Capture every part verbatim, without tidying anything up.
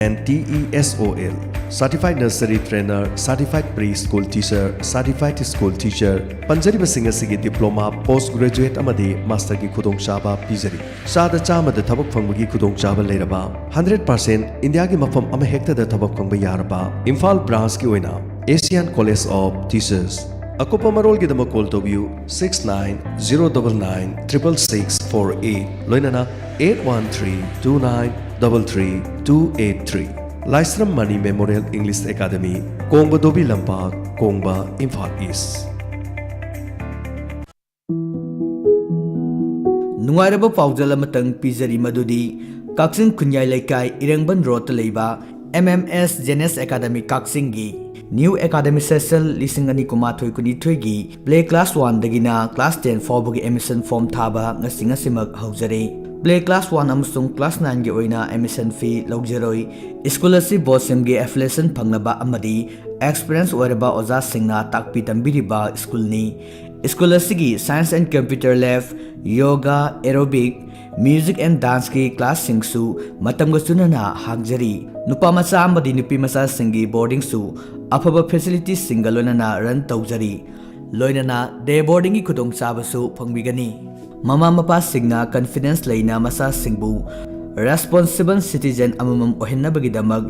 and T E S O L, Certified Nursery Trainer, Certified Preschool Teacher, Certified School Teacher, ꯄꯟꯖꯔꯤꯕꯁꯤꯡ ꯑꯁꯤꯒꯤ diploma, post graduate ꯑꯃꯗꯤ masterꯒꯤ ꯈꯨꯗꯣꯡꯆꯥꯕ ꯄꯤꯖꯔꯤ꯫ ꯆꯥꯗ ꯆꯥꯝꯃꯗ ꯊꯕꯛ ꯐꯪꯕꯒꯤ ꯈꯨꯗꯣꯡꯆꯥꯕ ꯂꯩꯔꯕ, hundred percent ꯏꯟꯗꯤꯌꯥꯒꯤ ꯃꯐꯝ ꯑꯃꯍꯦꯛꯇꯗ ꯊꯕꯛ ꯐꯪꯕ ꯌꯥꯔꯕ, ꯏꯝꯐꯥꯜ branchꯀꯤ ꯑꯣꯏꯅ Asian College of Teachers꯫ ꯑꯀꯨꯞꯄ ꯃꯔꯣꯜꯒꯤꯗꯃꯛ call ꯇꯧꯕꯤꯌꯨ six nine zero double nine triple six four eight, ꯂꯣꯏꯅꯅ eight one three two nine double three two eight three꯫ ꯂꯥꯏꯁ꯭ꯔꯝ ꯃꯅꯤ Memorial English Academy, ꯀꯣꯡꯕ ꯗꯣꯕꯤ ꯂꯝꯄꯥꯛ, ꯀꯣꯡꯕ, ꯏꯝꯐꯥꯜ East꯫ ꯅꯨꯡꯉꯥꯏꯔꯕ ꯄꯥꯎꯖꯦꯜ ꯑꯃꯇꯪ ꯄꯤꯖꯔꯤ, ꯃꯗꯨꯗꯤ ꯀꯛꯆꯤꯡ ꯈꯨꯟꯌꯥꯏ ꯂꯩꯀꯥꯏ, ꯏꯔꯦꯡꯕꯟ ꯔꯣꯗꯇ ꯂꯩꯕ M M S Genius Academy ꯀꯛꯆꯤꯡꯒꯤ new academic session ꯂꯤꯁꯤꯡ ꯑꯅꯤ ꯀꯨꯟꯃꯥꯊꯣꯏ ꯀꯨꯟꯅꯤꯊꯣꯏꯒꯤ Play Class Oneꯗꯒꯤꯅ Class Ten ꯐꯥꯎꯕꯒꯤ admission form ꯊꯥꯕ ꯉꯁꯤ ꯉꯁꯤꯃꯛ ꯍꯧꯖꯔꯦ꯫ Play Class One ꯑꯃꯁꯨꯡ Class Nineꯒꯤ ꯑꯣꯏꯅ admission fee ꯂꯧꯖꯔꯣꯏ꯫ ꯁ꯭ꯀꯨꯜ ꯑꯁꯤ ꯕꯣꯁꯦꯝꯒꯤ affiliation ꯐꯪꯂꯕ ꯑꯃꯗꯤ experience ꯑꯣꯏꯔꯕ ꯑꯣꯖꯥꯁꯤꯡꯅ ꯇꯥꯛꯄꯤ ꯇꯝꯕꯤꯔꯤꯕ ꯁ꯭ꯀꯨꯜꯅꯤ꯫ ꯁ꯭ꯀꯨꯜ ꯑꯁꯤꯒꯤ Science and Computer Lab, Yoga, Aerobic, Music and Danceꯀꯤ classꯁꯤꯡꯁꯨ ꯃꯇꯝꯒ ꯆꯨꯅꯅ ꯍꯥꯡꯖꯔꯤ꯫ ꯅꯨꯄꯥ ꯃꯆꯥ ꯑꯃꯗꯤ ꯅꯨꯄꯤ ꯃꯆꯥꯁꯤꯡꯒꯤ boardingꯁꯨ ꯑꯐꯕ facilitiesꯁꯤꯡꯒ ꯂꯣꯏꯅꯅ run ꯇꯧꯖꯔꯤ꯫ ꯂꯣꯏꯅꯅ day boardingꯒꯤ ꯈꯨꯗꯣꯡꯆꯥꯕꯁꯨ ꯐꯪꯕꯤꯒꯅꯤ꯫ ꯃꯃꯥ ꯃꯄꯥꯁꯤꯡꯅ confidence ꯂꯩꯅ ꯃꯆꯥꯁꯤꯡꯕꯨ responsible citizen ꯑꯃꯃꯝ ꯑꯣꯏꯍꯟꯅꯕꯒꯤꯗꯃꯛ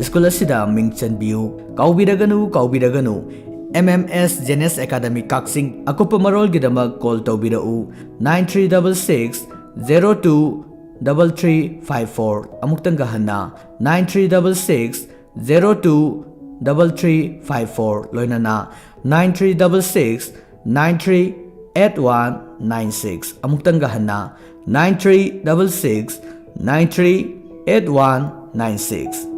ꯁ꯭ꯀꯨꯜ ꯑꯁꯤꯗ ꯃꯤꯡ ꯆꯟꯕꯤꯌꯨ꯫ ꯀꯥꯎꯕꯤꯔꯒꯅꯨ, ꯀꯥꯎꯕꯤꯔꯒꯅꯨ, M M S Genius Academy ꯀꯛꯆꯤꯡ꯫ ꯑꯀꯨꯞꯄ ꯃꯔꯣꯜꯒꯤꯗꯃꯛ call ꯇꯧꯕꯤꯔꯛꯎ nine three double six zero two double three five four꯫ ꯑꯃꯨꯛꯇꯪꯒ ꯍꯟꯅ, nine three double six zero two double three five four, ꯂꯣꯏꯅꯅ nine three double six nine three eight one nine six꯫ ꯑꯃꯨꯛꯇꯪꯒ ꯍꯟꯅ, nine three double six nine three eight one nine six꯫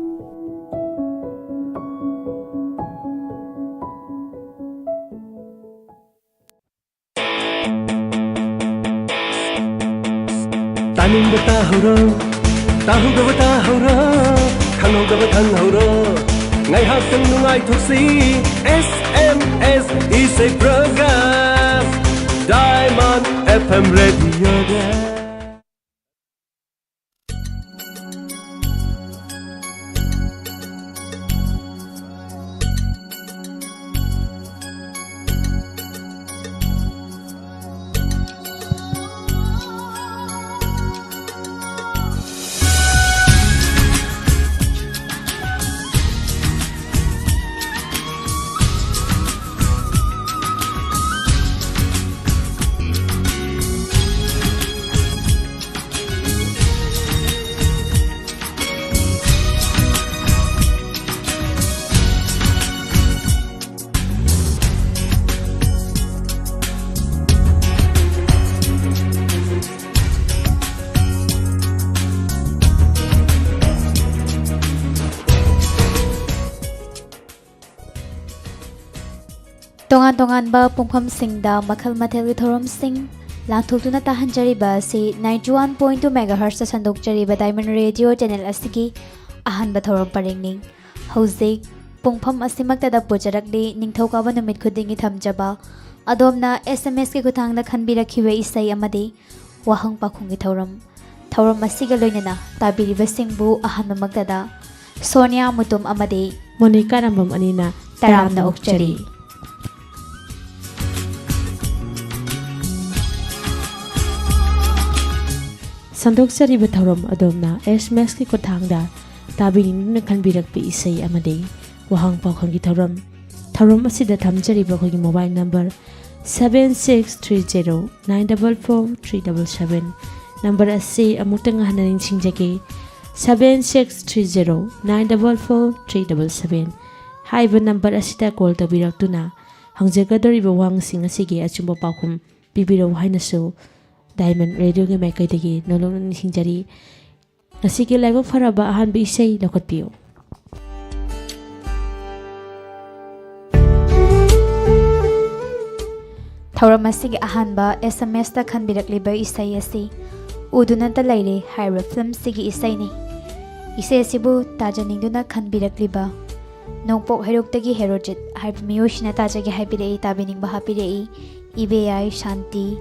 ꯇꯥꯅꯤꯡꯕ ꯇꯥꯍꯧꯔꯣ, ꯇꯥꯍꯧꯗꯕ ꯇꯥꯍꯧꯔꯣ, ꯈꯪꯍꯧꯗꯕ ꯈꯪꯍꯧꯔꯣ꯫ ꯉꯥꯏꯍꯥꯛꯇꯪ ꯅꯨꯡꯉꯥꯏꯊꯣꯛꯁꯤ, S M S ꯏꯁꯩ program, Diamond F M radioꯗ꯫ ꯇꯣꯉꯥꯟ ꯇꯣꯉꯥꯟꯕ ꯄꯨꯡꯐꯝꯁꯤꯡꯗ ꯃꯈꯜ ꯃꯊꯦꯜꯒꯤ ꯊꯧꯔꯝꯁꯤꯡ ꯂꯥꯡꯊꯣꯛꯇꯨꯅ ꯇꯥꯍꯟꯖꯔꯤꯕ ꯑꯁꯤ ninety one point two megahertz ꯁꯟꯗꯣꯛꯆꯔꯤꯕ Diamond Radio channel ꯑꯁꯤꯒꯤ ꯑꯍꯥꯟꯕ ꯊꯧꯔꯝ ꯄꯔꯦꯡꯅꯤ꯫ ꯍꯧꯖꯤꯛ ꯄꯨꯡꯐꯝ ꯑꯁꯤꯃꯛꯇꯗ ꯄꯨꯖꯔꯛꯂꯤ ꯅꯤꯡꯊꯧꯀꯥꯕ ꯅꯨꯃꯤꯠ ꯈꯨꯗꯤꯡꯒꯤ ꯊꯝꯖꯕ ꯑꯗꯣꯝꯅ S M S ꯀꯤ ꯈꯨꯠꯊꯥꯡꯗ ꯈꯟꯕꯤꯔꯛꯈꯤꯕ ꯏꯁꯩ ꯑꯃꯗꯤ ꯋꯥꯍꯪ ꯄꯥꯎꯈꯨꯝꯒꯤ ꯊꯧꯔꯝ꯫ ꯊꯧꯔꯝ ꯑꯁꯤꯒ ꯂꯣꯏꯅꯅ ꯇꯥꯕꯤꯔꯤꯕꯁꯤꯡꯕꯨ ꯑꯍꯥꯟꯕꯃꯛꯇꯗ ꯁꯣꯅꯤꯌꯥ ꯃꯨꯇꯨꯝ ꯑꯃꯗꯤ ꯃꯣꯅꯤꯀꯥ ꯔꯥꯝꯕꯝ ꯑꯅꯤꯅ ꯇꯔꯥꯝꯅ ꯇꯔꯥꯝꯅ ꯑꯣꯛꯆꯔꯤ꯫ ꯑꯣꯛꯆꯔꯤ꯫ ꯁꯟꯗꯣꯛꯆꯔꯤꯕ ꯊꯧꯔꯝ ꯑꯗꯣꯝꯅ S M S ꯀꯤ ꯈꯨꯠꯊꯥꯡꯗ ꯇꯥꯕꯤꯅꯤꯡꯗꯨꯅ ꯈꯟꯕꯤꯔꯛꯄ ꯏꯁꯩ ꯑꯃꯗꯤ ꯋꯥꯍꯪ ꯄꯥꯎꯈꯨꯝꯒꯤ ꯊꯧꯔꯝ꯫ ꯊꯧꯔꯝ ꯑꯁꯤꯗ ꯊꯝꯖꯔꯤꯕ ꯑꯩꯈꯣꯏꯒꯤ mobile number seven six three zero nine double four three double seven꯫ Number ꯑꯁꯤ ꯑꯃꯨꯛꯇꯪ ꯍꯟꯅ ꯅꯤꯡꯁꯤꯡꯖꯒꯦ, seven six three zero nine double four three double seven꯫ ꯍꯥꯏꯔꯤꯕ number ꯑꯁꯤꯗ call ꯇꯧꯕꯤꯔꯛꯇꯨꯅ ꯍꯪꯖꯒꯗꯧꯔꯤꯕ ꯋꯥꯍꯪꯁꯤꯡ ꯑꯁꯤꯒꯤ ꯑꯆꯨꯝꯕ ꯄꯥꯎꯈꯨꯝ ꯄꯤꯕꯤꯔꯛꯎ ꯍꯥꯏꯅꯁꯨ Diamond Radio ꯒꯤ ꯃꯥꯏꯀꯩꯗꯒꯤ ꯅꯣꯂꯨꯛꯅ ꯅꯤꯡꯁꯤꯡꯖꯔꯤ꯫ ꯉꯁꯤꯒꯤ ꯂꯥꯏꯕꯛ ꯐꯔꯕ ꯑꯍꯥꯟꯕ ꯏꯁꯩ ꯂꯧꯈꯠꯄꯤꯌꯨ꯫ ꯊꯧꯔꯝ ꯑꯁꯤꯒꯤ ꯑꯍꯥꯟꯕ S M S ꯇ ꯈꯟꯕꯤꯔꯛꯂꯤꯕ ꯏꯁꯩ ꯑꯁꯤ ꯎꯗꯨꯅꯇ ꯂꯩꯔꯦ ꯍꯥꯏꯔꯤꯕ film ꯁꯤꯒꯤ ꯏꯁꯩꯅꯤ꯫ ꯏꯁꯩ ꯑꯁꯤꯕꯨ ꯇꯥꯖꯅꯤꯡꯗꯨꯅ ꯈꯟꯕꯤꯔꯛꯂꯤꯕ ꯅꯣꯡꯄꯣꯛ ꯍꯩꯔꯣꯛꯇꯒꯤ ꯍꯦꯔꯣꯖꯤꯠ ꯍꯥꯏꯕ ꯃꯤꯑꯣꯏꯁꯤꯅ ꯇꯥꯖꯒꯦ ꯍꯥꯏꯕꯤꯔꯛꯏ, ꯇꯥꯕꯤꯅꯤꯡꯕ ꯍꯥꯞꯄꯤꯔꯛꯏ꯫ ꯏꯕꯦꯌꯥꯏ ꯁꯥꯟꯇꯤ,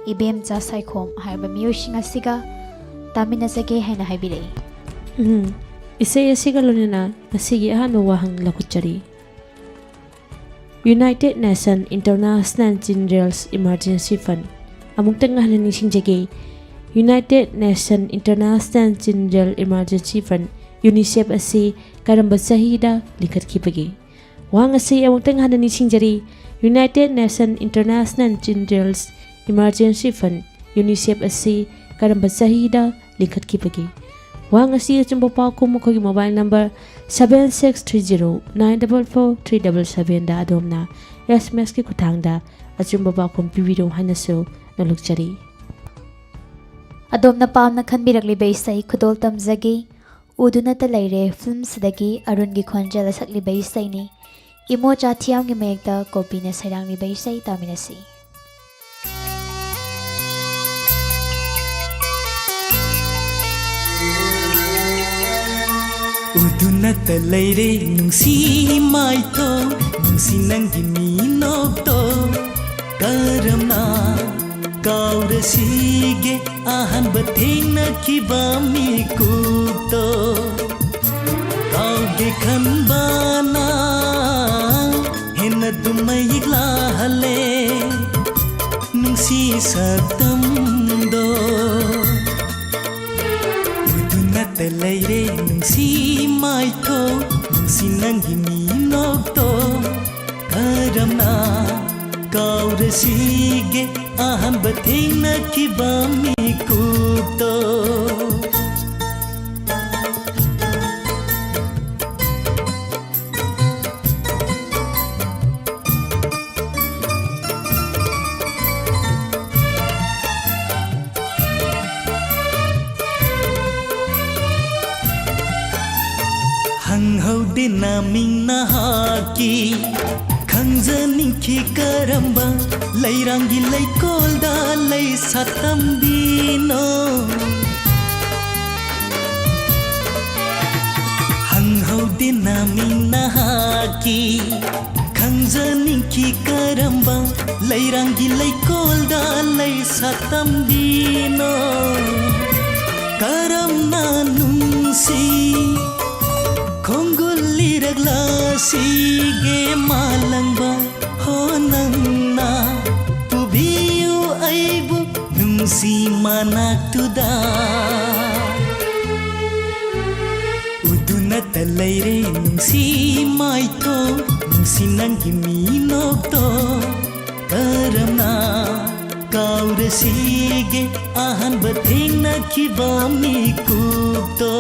ꯏꯕꯦꯝꯆꯥ ꯁꯥꯏꯈꯣꯝ ꯍꯥꯏꯔꯤꯕ ꯃꯤꯑꯣꯏꯁꯤꯡ ꯑꯁꯤꯒ ꯇꯥꯃꯤꯟꯅꯖꯒꯦ ꯍꯥꯏꯅ ꯍꯥꯏꯕꯤꯔꯛꯏ꯫ ꯎꯝ, ꯏꯁꯩ ꯑꯁꯤꯒ ꯂꯣꯏꯅꯅ ꯉꯁꯤꯒꯤ ꯑꯍꯥꯟꯕ ꯋꯥꯍꯪ ꯂꯧꯈꯠꯆꯔꯤ꯫ United Nation International Children's Emergency Fund, ꯑꯃꯨꯛꯇꯪ ꯍꯟꯅ ꯅꯤꯡꯁꯤꯡꯖꯒꯦ, United Nation International Children Emergency Fund, UNICEF ꯑꯁꯤ ꯀꯔꯝꯕ ꯆꯍꯤꯗ ꯂꯤꯡꯈꯠꯈꯤꯕꯒꯦ? ꯋꯥꯍꯪ ꯑꯁꯤ ꯑꯃꯨꯛꯇꯪ ꯍꯟꯅ ꯅꯤꯡꯁꯤꯡꯖꯔꯤ, United Nation International Children's Emergency Fund, UNICEF ꯑꯁꯤ ꯀꯔꯝꯕ ꯆꯍꯤꯗ ꯂꯤꯡꯈꯠꯈꯤꯕꯒꯦ? ꯋꯥꯍꯪ ꯑꯁꯤ ꯑꯆꯨꯝꯕ ꯄꯥꯎꯈꯨꯝ ꯑꯩꯈꯣꯏꯒꯤ mobile number seven six three zero nine double four three double seven ꯗ ꯑꯗꯣꯝꯅ S M S ꯀꯤ ꯈꯨꯠꯊꯥꯡꯗ ꯑꯆꯨꯝꯕ ꯄꯥꯎꯈꯨꯝ ꯄꯤꯕꯤꯔꯛꯎ ꯍꯥꯏꯅꯁꯨ ꯅꯣꯂꯨꯛꯆꯔꯤ꯫ ꯑꯗꯣꯝꯅ ꯄꯥꯝꯅ ꯈꯟꯕꯤꯔꯛꯂꯤꯕ ꯏꯁꯩ ꯈꯨꯗꯣꯜ ꯇꯝꯖꯒꯦ꯫ ꯎꯗꯨꯅꯇ ꯂꯩꯔꯦ film ꯁꯤꯗꯒꯤ ꯑꯔꯨꯟꯒꯤ ꯈꯣꯟꯖꯦꯜꯗ ꯁꯛꯂꯤꯕ ꯏꯁꯩꯅꯤ꯫ ꯏꯃꯣꯆꯥ ꯊꯤꯌꯥꯝꯒꯤ ꯃꯌꯦꯛꯇ ꯀꯣꯄꯤꯅ ꯁꯩꯔꯥꯡꯂꯤꯕ ꯏꯁꯩ ꯇꯥꯃꯤꯟꯅꯁꯤ꯫ ꯎꯗꯨꯅꯇ ꯂꯩꯔꯦ ꯅꯨꯡꯁꯤ ꯃꯥꯏꯊꯣꯡ, ꯅꯨꯡꯁꯤ ꯅꯪꯒꯤ ꯃꯤꯅꯣꯛꯇꯣ꯫ ꯀꯔꯝꯅ ꯀꯥꯎꯔꯁꯤꯒꯦ ꯑꯍꯥꯟꯕ ꯊꯦꯡꯅꯈꯤꯕ ꯃꯤꯀꯨꯞꯇꯣ? ꯀꯥꯎꯒꯦ ꯈꯟꯕꯅ ꯍꯦꯟꯅ ꯑꯗꯨꯝ ꯃꯌꯦꯛ ꯂꯥꯍꯜꯂꯦ ꯅꯨꯡꯁꯤ ꯁꯛꯇꯝꯗꯣ꯫ ꯎꯗꯨꯅꯇ ꯂꯩꯔꯦ ꯅꯨꯡꯁꯤ ꯃꯥꯏꯊꯣꯡ, ꯅꯨꯡꯁꯤ ꯅꯪꯒꯤ ꯃꯤꯅꯣꯛꯇꯣ꯫ ꯀꯔꯝꯅ ꯀꯥꯎꯔꯁꯤꯒꯦ ꯑꯍꯥꯟꯕ ꯊꯦꯡꯅꯈꯤꯕ ꯃꯤꯀꯨꯞꯇꯣ? ꯍꯪꯍꯧꯗꯦ ꯅꯃꯤꯡ ꯅꯍꯥꯛꯀꯤ, ꯈꯪꯖꯅꯤꯡꯈꯤ ꯀꯔꯝꯕ ꯂꯩꯔꯥꯡꯒꯤ ꯂꯩꯀꯣꯜꯗ ꯂꯩ ꯁꯥꯠꯇꯝꯕꯤꯅꯣ? ꯍꯪꯍꯧꯗꯦ ꯅꯃꯤꯡ ꯅꯍꯥꯛꯀꯤ, ꯈꯪꯖꯅꯤꯡꯈꯤ ꯀꯔꯝꯕ ꯂꯩꯔꯥꯡꯒꯤ ꯂꯩꯀꯣꯜꯗ ꯂꯩ ꯁꯥꯠꯇꯝꯕꯤꯅꯣ? ꯀꯔꯝꯅ ꯅꯨꯡꯁꯤ ꯈꯣꯡꯒꯨꯜ ꯂꯤꯔꯛꯂꯁꯤꯒꯦ ꯃꯥꯂꯪꯕ ꯍꯣ ꯅꯪꯅ? ꯄꯨꯕꯤꯌꯨ ꯑꯩꯕꯨ ꯅꯨꯡꯁꯤ ꯃꯅꯥꯛꯇꯨꯗ꯫ ꯎꯗꯨꯅꯇ ꯂꯩꯔꯦ ꯅꯨꯡꯁꯤ ꯃꯥꯏꯊꯣꯡ, ꯅꯨꯡꯁꯤ ꯅꯪꯒꯤ ꯃꯤꯅꯣꯛꯇꯣ꯫ ꯀꯔꯝꯅ ꯀꯥꯎꯔꯁꯤꯒꯦ ꯑꯍꯥꯟꯕ ꯊꯦꯡꯅꯈꯤꯕ ꯃꯤꯀꯨꯞꯇꯣ?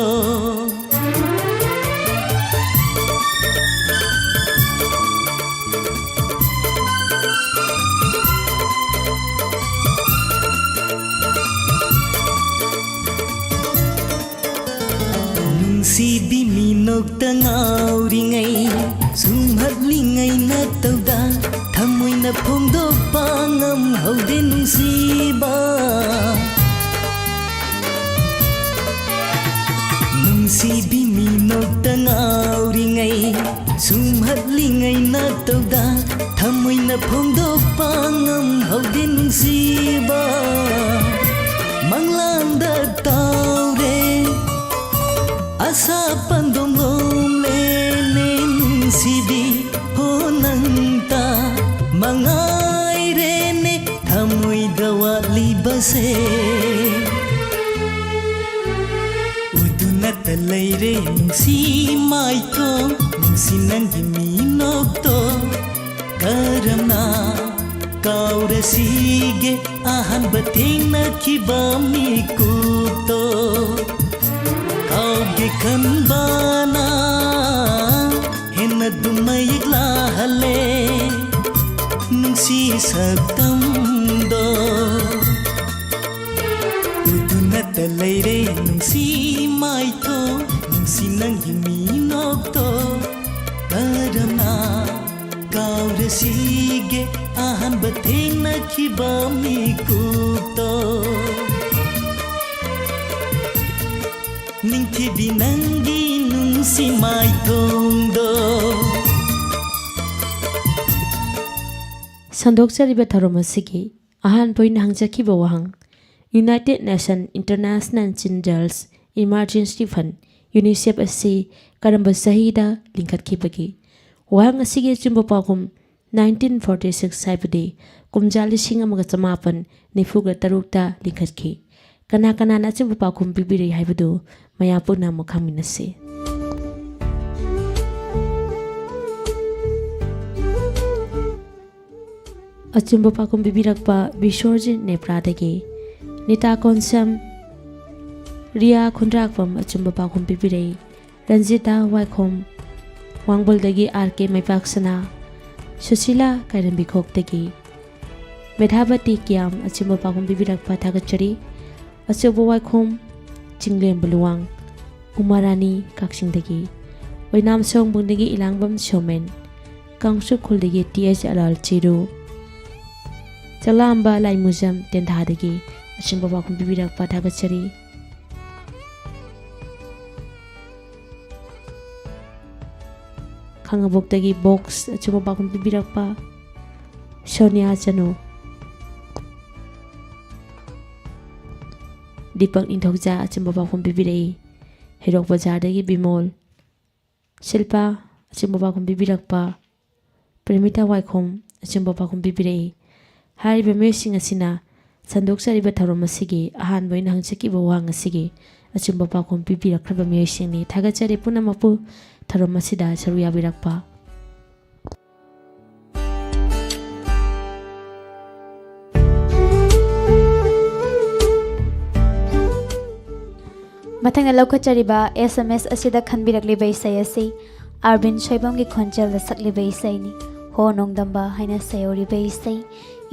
ꯅꯨꯡꯁꯤꯕꯤ ꯃꯤꯅꯣꯛꯇ ꯉꯥꯎꯔꯤꯉꯩ, ꯁꯨꯝꯍꯠꯂꯤ ꯉꯩ ꯅꯠꯇꯧꯗ ꯊꯃꯣꯏꯅ ꯐꯣꯡꯗꯣꯛꯄ ꯉꯝꯍꯧꯗꯦ ꯅꯨꯡꯁꯤꯕ꯫ ꯅꯨꯡꯁꯤꯕꯤ ꯃꯤꯅꯣꯛꯇ ꯉꯥꯎꯔꯤꯉꯩ, ꯁꯨꯝꯍꯠꯂꯤꯉꯩ ꯅꯠꯇꯧꯗ ꯊꯃꯣꯏꯅ ꯐꯣꯡꯗꯣꯛꯄ ꯉꯝꯍꯧꯗꯦ ꯅꯨꯡꯁꯤꯕ꯫ ꯃꯪꯂꯥꯟꯗ ꯇꯥꯎꯔꯦ ꯑꯁꯥ ꯄꯥꯟꯗꯣꯝ ꯂꯣꯝꯂꯦꯅꯦ ꯅꯨꯡꯁꯤꯕꯤ ꯍꯣ ꯅꯪꯇ ꯃꯉꯥꯏꯔꯦꯅꯦ ꯊꯃꯣꯏꯗ ꯋꯥꯠꯂꯤꯕꯁꯦ꯫ ꯎꯗꯨꯅꯇ ꯂꯩꯔꯦ ꯅꯨꯡꯁꯤ ꯃꯥꯏꯊꯣꯡ, ꯅꯨꯡꯁꯤ ꯅꯪꯒꯤ ꯃꯤꯅꯣꯛꯇꯣ ꯀꯔꯝꯅ ꯀꯥꯎꯔꯁꯤꯒꯦ ꯑꯍꯥꯟꯕ ꯊꯦꯡꯅꯈꯤꯕ ꯃꯤꯀꯨꯞꯇꯣ꯫ ꯀꯥꯎꯒꯦ ꯈꯟꯕꯅ ꯍꯦꯟꯅ ꯑꯗꯨꯝ ꯃꯌꯦꯛ ꯂꯥꯍꯜꯂꯦ ꯅꯨꯡꯁꯤ ꯁꯛꯇꯝꯗꯣ꯫ ꯎꯗꯨꯅꯇ ꯂꯩꯔꯦ ꯅꯨꯡꯁꯤ ꯃꯥꯏꯊꯣꯡ, ꯅꯨꯡꯁꯤ ꯅꯪꯒꯤ ꯃꯤꯅꯣꯛꯇꯣ ꯀꯔꯝꯅ ꯀꯥꯎꯔꯁꯤꯒꯦ ꯑꯍꯥꯟꯕ ꯊꯦꯡꯅꯈꯤꯕ ꯃꯤꯀꯨꯞꯇꯣ꯫ ꯅꯤꯡꯊꯤꯕꯤ ꯅꯪꯒꯤ ꯅꯨꯡꯁꯤ ꯃꯥꯏꯊꯣꯡꯗꯣ꯫ ꯁꯟꯗꯣꯛꯆꯔꯤꯕ ꯊꯧꯔꯝ ꯑꯁꯤꯒꯤ ꯑꯍꯥꯟꯕ ꯑꯣꯏꯅ ꯍꯪꯖꯈꯤꯕ ꯋꯥꯍꯪ, United Nation International Children's Emergency Fund, UNICEF ꯑꯁꯤ ꯀꯔꯝꯕ ꯆꯍꯤꯗ ꯂꯤꯡꯈꯠꯈꯤꯕꯒꯦ? ꯋꯥꯍꯪ ꯑꯁꯤꯒꯤ ꯑꯆꯨꯝꯕ ꯄꯥꯎꯈꯨꯝ nineteen forty six, ꯍꯥꯏꯕꯗꯤ ꯀꯨꯝꯖꯥ ꯂꯤꯁꯤꯡ ꯑꯃꯒ ꯆꯃꯥꯄꯟ ꯅꯤꯐꯨꯒ ꯇꯔꯨꯛꯇ ꯂꯤꯡꯈꯠꯈꯤ꯫ ꯀꯅꯥ ꯀꯅꯥꯅ ꯑꯆꯨꯝꯕ ꯄꯥꯎꯈꯨꯝ ꯄꯤꯕꯤꯔꯤ ꯍꯥꯏꯕꯗꯨ ꯃꯌꯥꯝ ꯄꯨꯟꯅ ꯑꯃꯨꯛ ꯈꯪꯃꯤꯟꯅꯁꯤ꯫ ꯑꯆꯨꯝꯕ ꯄꯥꯎꯈꯨꯝ ꯄꯤꯕꯤꯔꯛꯄ ꯕꯤꯁ꯭ꯋꯔꯖꯤꯠ ꯅꯦꯄ꯭ꯔꯥꯗꯒꯤ ꯅꯤꯇꯥ ꯀꯣꯟꯁꯝ, ꯔꯤꯌꯥ ꯈꯨꯟꯗ꯭ꯔꯥꯛꯄꯝ ꯑꯆꯨꯝꯕ ꯄꯥꯎꯈꯨꯝ ꯄꯤꯕꯤꯔꯛꯏ꯫ ꯔꯟꯖꯤꯇꯥ ꯋꯥꯏꯈꯣꯝ, ꯋꯥꯡꯕꯜꯗꯒꯤ ꯑꯥꯔ ꯀꯦ ꯃꯩꯄꯥꯛꯁꯅꯥ, ꯁꯨꯁꯤꯂꯥ ꯀꯥꯏꯔꯦꯝꯕꯤꯈꯣꯛꯇꯒꯤ ꯃꯦꯙꯥꯕꯇꯤ ꯀꯤꯌꯥꯝ ꯑꯆꯨꯝꯕ ꯄꯥꯎꯈꯨꯝ ꯄꯤꯕꯤꯔꯛꯄ ꯊꯥꯒꯠꯆꯔꯤ꯫ ꯑꯆꯧꯕ ꯋꯥꯏꯈꯣꯝ, ꯆꯤꯡꯂꯦꯝꯕ ꯂꯨꯋꯥꯡ, ꯎꯃꯥꯔꯥꯅꯤ ꯀꯛꯆꯤꯡꯗꯒꯤ, ꯑꯣꯏꯅꯥꯝ ꯁꯣꯡꯕꯨꯡꯗꯒꯤ ꯏꯂꯥꯡꯕꯝ ꯁꯣꯃꯦꯟ, ꯀꯥꯡꯆꯨꯞ ꯈꯨꯜꯗꯒꯤ ꯇꯤ ꯑꯩꯆ ꯑꯂꯥꯜ ꯆꯤꯔꯨ꯫ ꯆꯂꯥꯝꯕ ꯂꯥꯏꯃꯨꯖꯝ ꯇꯦꯟꯊꯥꯗꯒꯤ ꯑꯆꯨꯝꯕ ꯄꯥꯎꯈꯨꯝ ꯄꯤꯕꯤꯔꯛꯄ ꯊꯥꯒꯠꯆꯔꯤ꯫ ꯈꯥꯉꯕꯣꯛꯇꯒꯤ ꯕꯣꯛꯁ ꯑꯆꯨꯝꯕ ꯄꯥꯎꯈꯨꯝ ꯄꯤꯕꯤꯔꯛꯄ ꯁꯣꯅꯤꯌꯥ ꯆꯅꯨ꯫ ꯗꯤꯄꯛ ꯅꯤꯡꯊꯧꯖꯥ ꯑꯆꯨꯝꯕ ꯄꯥꯎꯈꯨꯝ ꯄꯤꯕꯤꯔꯛꯏ꯫ ꯍꯩꯔꯣꯛ ꯕꯖꯥꯔꯗꯒꯤ ꯕꯤꯃꯣꯜ꯫ ꯁꯤꯜꯄꯥ ꯑꯆꯨꯝꯕ ꯄꯥꯎꯈꯨꯝ ꯄꯤꯕꯤꯔꯛꯄ ꯄ꯭ꯔꯦꯃꯤꯇꯥ ꯋꯥꯏꯈꯣꯝ ꯑꯆꯨꯝꯕ ꯄꯥꯎꯈꯨꯝ ꯄꯤꯕꯤꯔꯛꯏ꯫ ꯍꯥꯏꯔꯤꯕ ꯃꯤꯑꯣꯏꯁꯤꯡ ꯑꯁꯤꯅ ꯁꯟꯗꯣꯛꯆꯔꯤꯕ ꯊꯧꯔꯝ ꯑꯁꯤꯒꯤ ꯑꯍꯥꯟꯕ ꯑꯣꯏꯅ ꯍꯪꯖꯈꯤꯕ ꯋꯥꯍꯪ ꯑꯁꯤꯒꯤ ꯑꯆꯨꯝꯕ ꯄꯥꯎꯈꯨꯝ ꯄꯤꯕꯤꯔꯛꯈ꯭ꯔꯕ ꯃꯤꯑꯣꯏꯁꯤꯡꯅꯤ꯫ ꯊꯥꯒꯠꯆꯔꯤ ꯄꯨꯝꯅꯃꯛꯄꯨ ꯊꯧꯔꯝ ꯑꯁꯤꯗ ꯁꯔꯨꯛ ꯌꯥꯕꯤꯔꯛꯄ꯫ ꯃꯊꯪꯗ ꯂꯧꯈꯠꯆꯔꯤꯕ ꯑꯦꯁ ꯑꯦꯝ ꯑꯦꯁ ꯑꯁꯤꯗ ꯈꯟꯕꯤꯔꯛꯂꯤꯕ ꯏꯁꯩ ꯑꯁꯤ ꯑꯥꯔꯕꯤꯟ ꯁꯣꯏꯕꯝꯒꯤ ꯈꯣꯟꯖꯦꯜꯗ ꯁꯛꯂꯤꯕ ꯏꯁꯩꯅꯤ꯫ ꯍꯣ ꯅꯣꯡꯗꯝꯕ ꯍꯥꯏꯅ ꯁꯩꯍꯧꯔꯤꯕ ꯏꯁꯩ꯫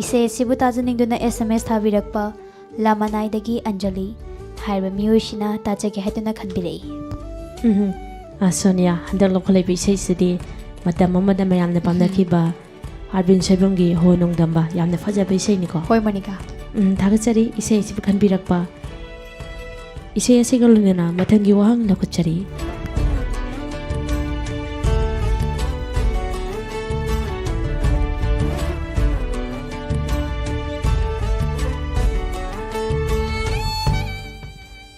ꯏꯁꯩ ꯑꯁꯤꯕꯨ ꯇꯥꯖꯅꯤꯡꯗꯨꯅ ꯑꯦꯁ ꯑꯦꯝ ꯑꯦꯁ ꯊꯥꯕꯤꯔꯛꯄ ꯂꯥꯃꯅꯥꯏꯗꯒꯤ ꯑꯟꯖꯂꯤ ꯍꯥꯏꯔꯤꯕ ꯃꯤꯑꯣꯏꯁꯤꯅ ꯇꯥꯖꯒꯦ ꯍꯥꯏꯗꯨꯅ ꯈꯟꯕꯤꯔꯛꯏ꯫ ꯎꯝ, ꯑ, ꯁꯣꯅꯤꯌꯥ, ꯍꯟꯗꯛ ꯂꯧꯈꯠꯂꯛꯏꯕ ꯏꯁꯩꯁꯤꯗꯤ ꯃꯇꯝ ꯑꯃꯗ ꯃꯌꯥꯝꯅ ꯄꯥꯝꯅꯈꯤꯕ ꯑꯥꯔꯕꯤꯟ ꯁꯣꯏꯕꯝꯒꯤ ꯍꯣ ꯅꯣꯡꯗꯝꯕ, ꯌꯥꯝꯅ ꯐꯖꯕ ꯏꯁꯩꯅꯤꯀꯣ꯫ ꯍꯣꯏ, ꯃꯣꯅꯤꯀꯥ꯫ ꯎꯝ, ꯊꯥꯒꯠꯆꯔꯤ ꯏꯁꯩ ꯑꯁꯤꯕꯨ ꯈꯟꯕꯤꯔꯛꯄ꯫ ꯏꯁꯩ ꯑꯁꯤꯒ ꯂꯣꯏꯅꯅ ꯃꯊꯪꯒꯤ ꯋꯥꯍꯪ ꯂꯧꯈꯠꯆꯔꯤ꯫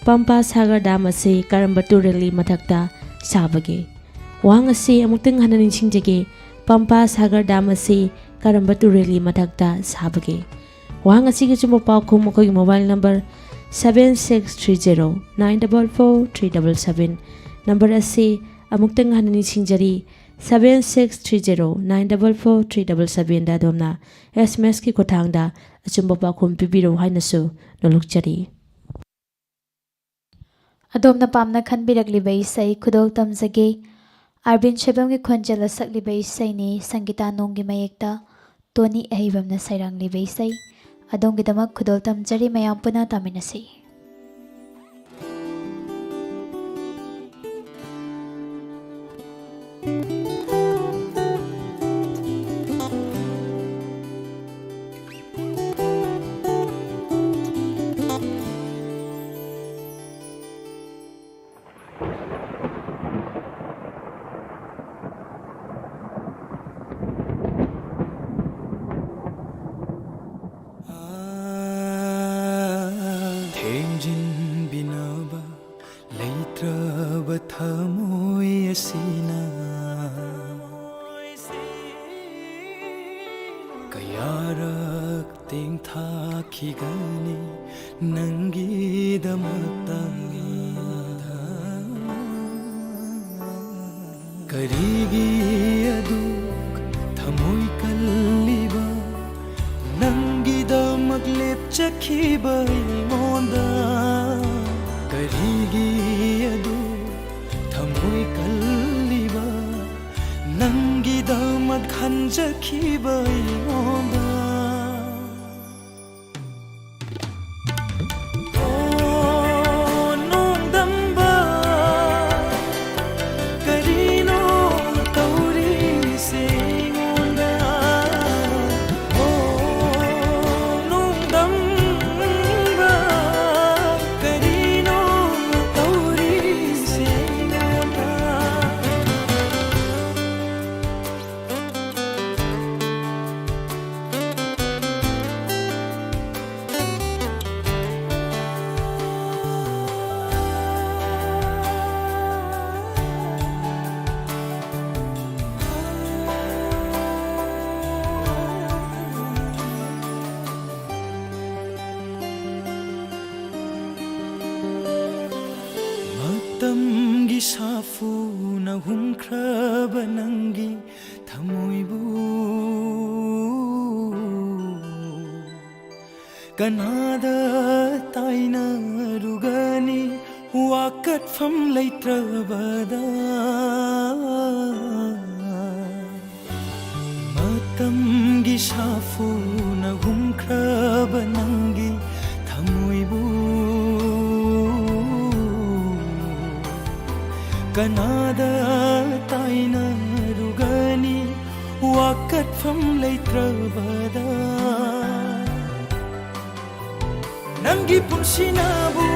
ꯄꯝꯄꯥ ꯁꯥꯒꯔ ꯗꯥꯝ ꯑꯁꯤ ꯀꯔꯝꯕ ꯇꯨꯔꯦꯜꯒꯤ ꯃꯊꯛꯇ ꯁꯥꯕꯒꯦ? ꯋꯥꯍꯪ ꯑꯁꯤ ꯑꯃꯨꯛꯇꯪ ꯍꯟꯅ ꯅꯤꯡꯁꯤꯡꯖꯒꯦ꯫ ꯄꯝꯄꯥ ꯁꯥꯒꯔ ꯗꯥꯝ ꯑꯁꯤ ꯀꯔꯝꯕ ꯇꯨꯔꯦꯜꯒꯤ ꯃꯊꯛꯇ ꯁꯥꯕꯒꯦ? ꯋꯥꯍꯪ ꯑꯁꯤꯒꯤ ꯑꯆꯨꯝꯕ ꯄꯥꯎꯈꯨꯝ ꯑꯩꯈꯣꯏꯒꯤ mobile number seven six three zero nine double four three double seven꯫ Number ꯑꯁꯤ ꯑꯃꯨꯛꯇꯪ ꯍꯟꯅ ꯅꯤꯡꯁꯤꯡꯖꯔꯤ, seven six three zero nine double four three double seven ꯗ ꯑꯗꯣꯝꯅ ꯑꯦꯁ ꯑꯦꯝ ꯑꯦꯁꯀꯤ ꯈꯨꯠꯊꯥꯡꯗ ꯑꯆꯨꯝꯕ ꯄꯥꯎꯈꯨꯝ ꯄꯤꯕꯤꯔꯛꯎ ꯍꯥꯏꯅꯁꯨ ꯅꯣꯜꯂꯨꯛꯆꯔꯤ꯫ ꯑꯗꯣꯝꯅ ꯄꯥꯝꯅ ꯈꯟꯕꯤꯔꯛꯂꯤꯕ ꯏꯁꯩ ꯈꯨꯗꯣꯜ ꯇꯝꯖꯒꯦ꯫ ꯑꯥꯔꯕꯤꯟ ꯁꯣꯏꯕꯝꯒꯤ ꯈꯣꯟꯖꯦꯜꯗ ꯁꯛꯂꯤꯕ ꯏꯁꯩꯅꯤ, ꯁꯪꯒꯤꯇꯥ ꯅꯣꯡꯒꯤ ꯃꯌꯦꯛꯇ ꯇꯣꯅꯤ ꯑꯍꯩꯕꯝꯅ ꯁꯩꯔꯥꯡꯂꯤꯕ ꯏꯁꯩ꯫ ꯑꯗꯣꯝꯒꯤꯗꯃꯛ ꯈꯨꯗꯣꯜ ꯇꯝꯖꯔꯤ, ꯃꯌꯥꯝ ꯄꯨꯟꯅ ꯇꯥꯃꯤꯟꯅꯁꯤ꯫ ꯁꯤꯅ ꯀꯌꯥꯔꯛ ꯇꯦꯡꯊꯥꯈꯤꯒꯅꯤ ꯅꯪꯒꯤꯗꯃꯛꯇ? ꯀꯔꯤꯒꯤ ꯑꯗꯨꯛ ꯊꯃꯣꯏ ꯀꯜꯂꯤꯕ? ꯅꯪꯒꯤꯗꯃꯛ ꯂꯦꯞꯆꯈꯤꯕ ꯑꯩꯉꯣꯟꯗ ꯀꯔꯤꯒꯤ ꯑꯗꯨꯛ ꯊꯃꯣꯏ ꯀꯜꯂꯤꯕ? ꯅꯪꯒꯤꯗꯃꯛ ꯈꯟꯖꯈꯤꯕ ꯑꯩꯉꯣꯟꯗ꯫ ꯑꯣ, ꯅꯣꯡꯗꯝꯕ, ꯀꯔꯤꯅꯣ ꯇꯧꯔꯤꯁꯦ ꯑꯩꯉꯣꯟꯗ? ꯑꯣ, ꯅꯣꯡꯗꯝꯕ, ꯀꯔꯤꯅꯣ ꯇꯧꯔꯤꯁꯦ ꯑꯩꯉꯣꯟꯗ? ꯃꯇꯝꯒꯤ ꯁꯥꯐꯨꯅ ꯍꯨꯝꯈ꯭ꯔꯕ ꯅꯪꯒꯤ ꯊꯃꯣꯏꯕꯨ ꯀꯅꯥꯗ ꯇꯥꯏꯅꯔꯨꯒꯅꯤ ꯋꯥꯀꯠꯐꯝ ꯂꯩꯇ꯭ꯔꯕꯗ? ꯃꯇꯝꯒꯤ ꯁꯥꯐꯨꯅ ꯍꯨꯝꯈ꯭ꯔꯕ ꯅꯪꯒꯤ ꯊꯃꯣꯏꯕꯨ ꯀꯅꯥꯗ ꯇꯥꯏꯅꯔꯨꯒꯅꯤ ꯋꯥꯀꯠꯐꯝ ꯂꯩꯇ꯭ꯔꯕꯗ? ꯅꯪꯒꯤ ꯄꯨꯟꯁꯤꯅꯕꯨ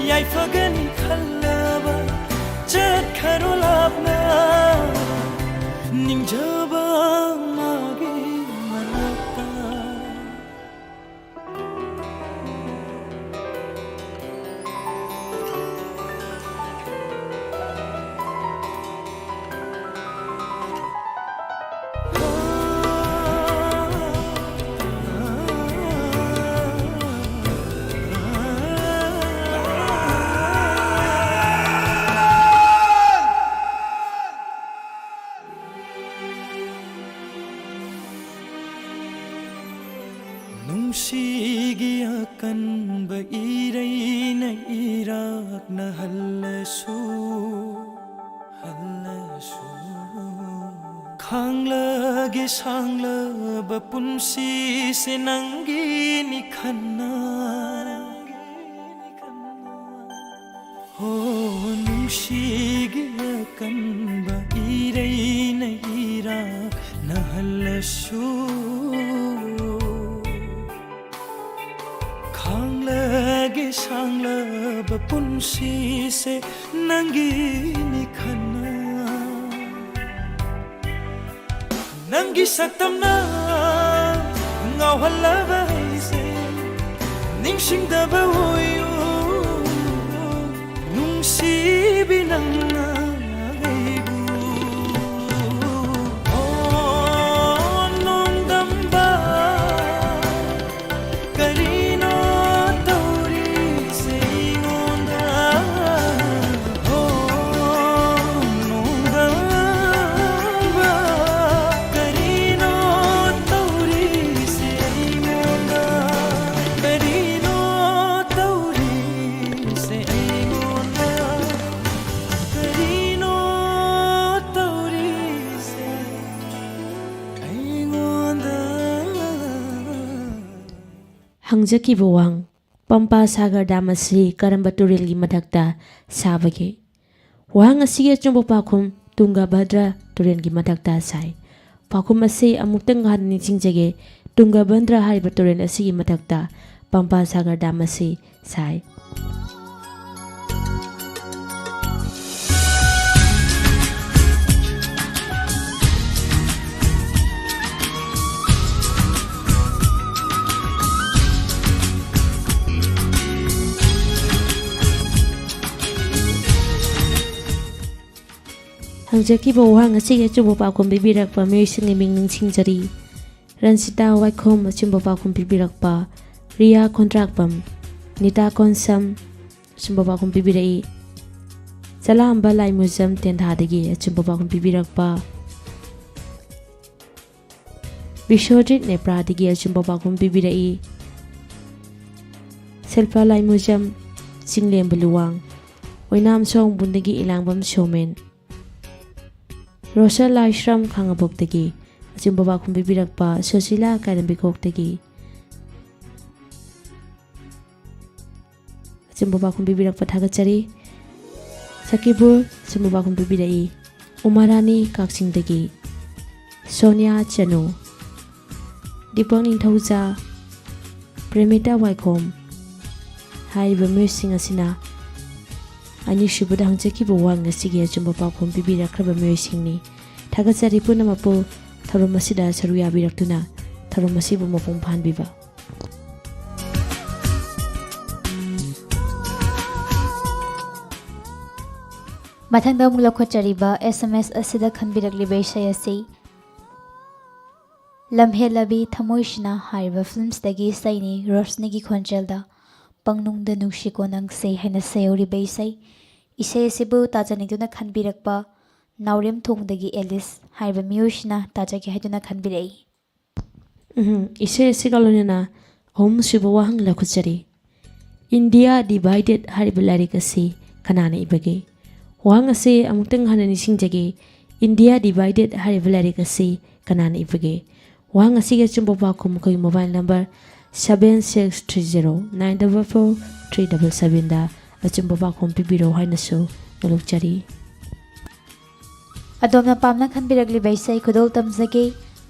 ꯌꯥꯏꯐꯒꯅꯤ ꯈꯜꯂꯕ ꯆꯠꯈ꯭ꯔꯣ ꯂꯥꯞꯅ ꯅꯤꯡꯖꯕ ꯃꯥꯒꯤ ꯃꯅꯥꯛꯇ꯫ ꯈꯥꯡꯂꯒꯦ ꯁꯥꯡꯂꯕ ꯄꯨꯟꯁꯤꯁꯦ ꯅꯪꯒꯤꯅꯤ ꯈꯟꯅ꯫ ꯍꯣ, ꯅꯨꯡꯁꯤꯒꯤ ꯑꯀꯟꯕ ꯏꯔꯩꯅ ꯏꯔꯥꯛꯅꯍꯜꯂꯁꯨ, ꯈꯥꯡꯂꯒꯦ ꯁꯥꯡꯂꯕ ꯄꯨꯟꯁꯤꯁꯦ ꯅꯪꯒꯤꯅꯤ ꯈꯟꯅ꯫ ꯅꯪꯒꯤ ꯁꯛꯇꯝꯅ ꯉꯥꯎꯍꯜꯂꯕ ꯑꯩꯁꯦ ꯅꯤꯡꯁꯤꯡꯗꯕ ꯑꯣꯏꯌꯨ꯫ ꯅꯨꯡꯁꯤꯕꯤ ꯅꯪꯅ ꯑꯩꯕꯨ꯫ ꯑꯣ, ꯅꯣꯡꯗꯝꯕ, ꯀꯔꯤꯅꯣ ꯇꯧꯔꯤꯁꯦ ꯑꯩꯉꯣꯟꯗ? ꯑꯣ, ꯅꯣꯡꯗꯝꯕ, ꯀꯔꯤꯅꯣ ꯇꯧꯔꯤꯁꯦ ꯑꯩꯉꯣꯟꯗ? ꯀꯔꯤꯅꯣ ꯇꯧꯔꯤꯁꯦ ꯑꯩꯉꯣꯟꯗ? ꯀꯔꯤꯅꯣ ꯇꯧꯔꯤꯁꯦ ꯑꯩꯉꯣꯟꯗ? ꯍꯪꯖꯈꯤꯕ ꯋꯥꯍꯪ, ꯄꯝꯄꯥ ꯁꯥꯒꯔ ꯗꯥꯝ ꯑꯁꯤ ꯀꯔꯝꯕ ꯇꯨꯔꯦꯜꯒꯤ ꯃꯊꯛꯇ ꯁꯥꯕꯒꯦ? ꯋꯥꯍꯪ ꯑꯁꯤꯒꯤ ꯑꯆꯨꯝꯕ ꯄꯥꯎꯈꯨꯝ ꯇꯨꯡꯒꯚꯗ꯭ꯔ ꯇꯨꯔꯦꯜꯒꯤ ꯃꯊꯛꯇ ꯁꯥꯏ꯫ ꯄꯥꯎꯈꯨꯝ ꯑꯁꯤ ꯑꯃꯨꯛꯇꯪ ꯍꯟꯅ ꯅꯤꯡꯁꯤꯡꯖꯒꯦ, ꯇꯨꯡꯒꯚꯗ꯭ꯔ ꯍꯥꯏꯔꯤꯕ ꯇꯨꯔꯦꯜ ꯑꯁꯤꯒꯤ ꯃꯊꯛꯇ ꯄꯝꯄꯥ ꯁꯥꯒꯔ ꯗꯥꯝ ꯑꯁꯤ ꯁꯥꯏ꯫ ꯍꯪꯖꯈꯤꯕ ꯋꯥꯍꯪ ꯑꯁꯤꯒꯤ ꯑꯆꯨꯝꯕ ꯄꯥꯎꯈꯨꯝ ꯄꯤꯕꯤꯔꯛꯄ ꯃꯤꯑꯣꯏꯁꯤꯡꯒꯤ ꯃꯤꯡ ꯅꯤꯡꯁꯤꯡꯖꯔꯤ: ꯔꯟꯁꯤꯇꯥ ꯋꯥꯏꯈꯣꯝ ꯑꯆꯨꯝꯕ ꯄꯥꯎꯈꯨꯝ ꯄꯤꯕꯤꯔꯛꯄ, ꯔꯤꯌꯥ ꯈꯣꯟꯗ꯭ꯔꯥꯛꯄꯝ, ꯅꯤꯇꯥ ꯀꯣꯟꯁꯝ ꯑꯆꯨꯝꯕ ꯄꯥꯎꯈꯨꯝ ꯄꯤꯕꯤꯔꯛꯏ꯫ ꯆꯂꯥꯝꯕ ꯂꯥꯏꯃꯨꯖꯝ ꯇꯦꯟꯊꯥꯗꯒꯤ ꯑꯆꯨꯝꯕ ꯄꯥꯎꯈꯨꯝ ꯄꯤꯕꯤꯔꯛꯄ, ꯕꯤꯁ꯭ꯋꯖꯤꯠ ꯅꯦꯄ꯭ꯔꯥꯗꯒꯤ ꯑꯆꯨꯝꯕ ꯄꯥꯎꯈꯨꯝ ꯄꯤꯕꯤꯔꯛꯏ꯫ ꯁꯤꯜꯄꯥ ꯂꯥꯏꯃꯨꯖꯝ ꯆꯤꯡꯂꯦꯝꯕ ꯂꯨꯋꯥꯡ, ꯑꯣꯏꯅꯥꯝ ꯁꯣꯡꯕꯨꯡꯗꯒꯤ ꯏꯂꯥꯡꯕꯝ ꯁꯣꯃꯦꯟ꯫ ꯔꯣꯁꯦꯜ ꯂꯥꯏꯁ꯭ꯔꯝ ꯈꯥꯉꯕꯣꯛꯇꯒꯤ ꯑꯆꯨꯝꯕ ꯄꯥꯎꯈꯨꯝ ꯄꯤꯕꯤꯔꯛꯄ ꯁꯨꯁꯤꯂꯥ ꯀꯥꯏꯔꯦꯝꯕꯤꯈꯣꯛꯇꯒꯤ ꯑꯆꯨꯝꯕ ꯄꯥꯎꯈꯨꯝ ꯄꯤꯕꯤꯔꯛꯄ ꯊꯥꯒꯠꯆꯔꯤ꯫ ꯁꯀꯤꯕꯨꯔ ꯑꯆꯨꯝꯕ ꯄꯥꯎꯈꯨꯝ ꯄꯤꯕꯤꯔꯛꯏ꯫ ꯎꯃꯥꯔꯥꯅꯤ ꯀꯛꯆꯤꯡꯗꯒꯤ ꯁꯣꯅꯤꯌꯥ ꯆꯅꯨ, ꯗꯤꯄꯛ ꯅꯤꯡꯊꯧꯖꯥ, ꯄ꯭ꯔꯦꯃꯤꯇꯥ ꯋꯥꯏꯈꯣꯝ ꯍꯥꯏꯔꯤꯕ ꯃꯤꯑꯣꯏꯁꯤꯡ ꯑꯁꯤꯅ ꯑꯅꯤꯁꯨꯕꯗ ꯍꯪꯖꯈꯤꯕ ꯋꯥꯍꯪ ꯑꯁꯤꯒꯤ ꯑꯆꯨꯝꯕ ꯄꯥꯎꯈꯨꯝ ꯄꯤꯕꯤꯔꯛꯈ꯭ꯔꯕ ꯃꯤꯑꯣꯏꯁꯤꯡꯅꯤ꯫ ꯊꯥꯒꯠꯆꯔꯤ ꯄꯨꯝꯅꯃꯛꯄꯨ ꯊꯧꯔꯝ ꯑꯁꯤꯗ ꯁꯔꯨꯛ ꯌꯥꯕꯤꯔꯛꯇꯨꯅ ꯊꯧꯔꯝ ꯑꯁꯤꯕꯨ ꯃꯄꯨꯡ ꯐꯥꯍꯟꯕꯤꯕ꯫ ꯃꯊꯪꯗ ꯑꯃꯨꯛ ꯂꯧꯈꯠꯆꯔꯤꯕ S M S ꯑꯁꯤꯗ ꯈꯟꯕꯤꯔꯛꯂꯤꯕ ꯏꯁꯩ ꯑꯁꯤ ꯂꯝꯍꯦꯜꯂꯕꯤ ꯊꯃꯣꯏꯁꯤꯅ ꯍꯥꯏꯔꯤꯕ ꯐꯤꯂꯝꯁꯤꯗꯒꯤ ꯏꯁꯩꯅꯤ꯫ ꯔꯣꯁꯅꯤꯒꯤ ꯈꯣꯟꯖꯦꯜꯗ ꯄꯪꯅꯨꯡꯗ ꯅꯨꯡꯁꯤꯀꯣ ꯅꯪꯁꯦ ꯍꯥꯏꯅ ꯁꯩꯍꯧꯔꯤꯕ ꯏꯁꯩ꯫ ꯏꯁꯩ ꯑꯁꯤꯕꯨ ꯇꯥꯖꯅꯤꯡꯗꯨꯅ ꯈꯟꯕꯤꯔꯛꯄ ꯅꯥꯎꯔꯦꯝꯊꯣꯡꯗꯒꯤ ꯑꯦꯂꯤꯁ ꯍꯥꯏꯔꯤꯕ ꯃꯤꯑꯣꯏꯁꯤꯅ ꯇꯥꯖꯒꯦ ꯍꯥꯏꯗꯨꯅ ꯈꯟꯕꯤꯔꯛꯏ꯫ ꯎꯝ, ꯏꯁꯩ ꯑꯁꯤꯒ ꯂꯣꯏꯅꯅ ꯑꯍꯨꯝꯁꯨꯕ ꯋꯥꯍꯪ ꯂꯧꯈꯠꯆꯔꯤ꯫ India Divided ꯍꯥꯏꯔꯤꯕ ꯂꯥꯏꯔꯤꯛ ꯑꯁꯤ ꯀꯅꯥꯅ ꯏꯕꯒꯦ? ꯋꯥꯍꯪ ꯑꯁꯤ ꯑꯃꯨꯛꯇꯪ ꯍꯟꯅ ꯅꯤꯡꯁꯤꯡꯖꯒꯦ꯫ India Divided ꯍꯥꯏꯔꯤꯕ ꯂꯥꯏꯔꯤꯛ ꯑꯁꯤ ꯀꯅꯥꯅ ꯏꯕꯒꯦ? ꯋꯥꯍꯪ ꯑꯁꯤꯒꯤ ꯑꯆꯨꯝꯕ ꯄꯥꯎꯈꯨꯝ ꯑꯩꯈꯣꯏꯒꯤ mobile number seven six three zero nine double four three double seven ꯗ ꯑꯆꯨꯝꯕ ꯄꯥꯎꯈꯨꯝ ꯄꯤꯕꯤꯔꯛꯎ ꯍꯥꯏꯅꯁꯨ ꯅꯣꯂꯨꯛꯆꯔꯤ꯫ ꯑꯗꯣꯝꯅ ꯄꯥꯝꯅ ꯈꯟꯕꯤꯔꯛꯂꯤꯕ ꯏꯁꯩ ꯈꯨꯗꯣꯜ ꯇꯝꯖꯒꯦ꯫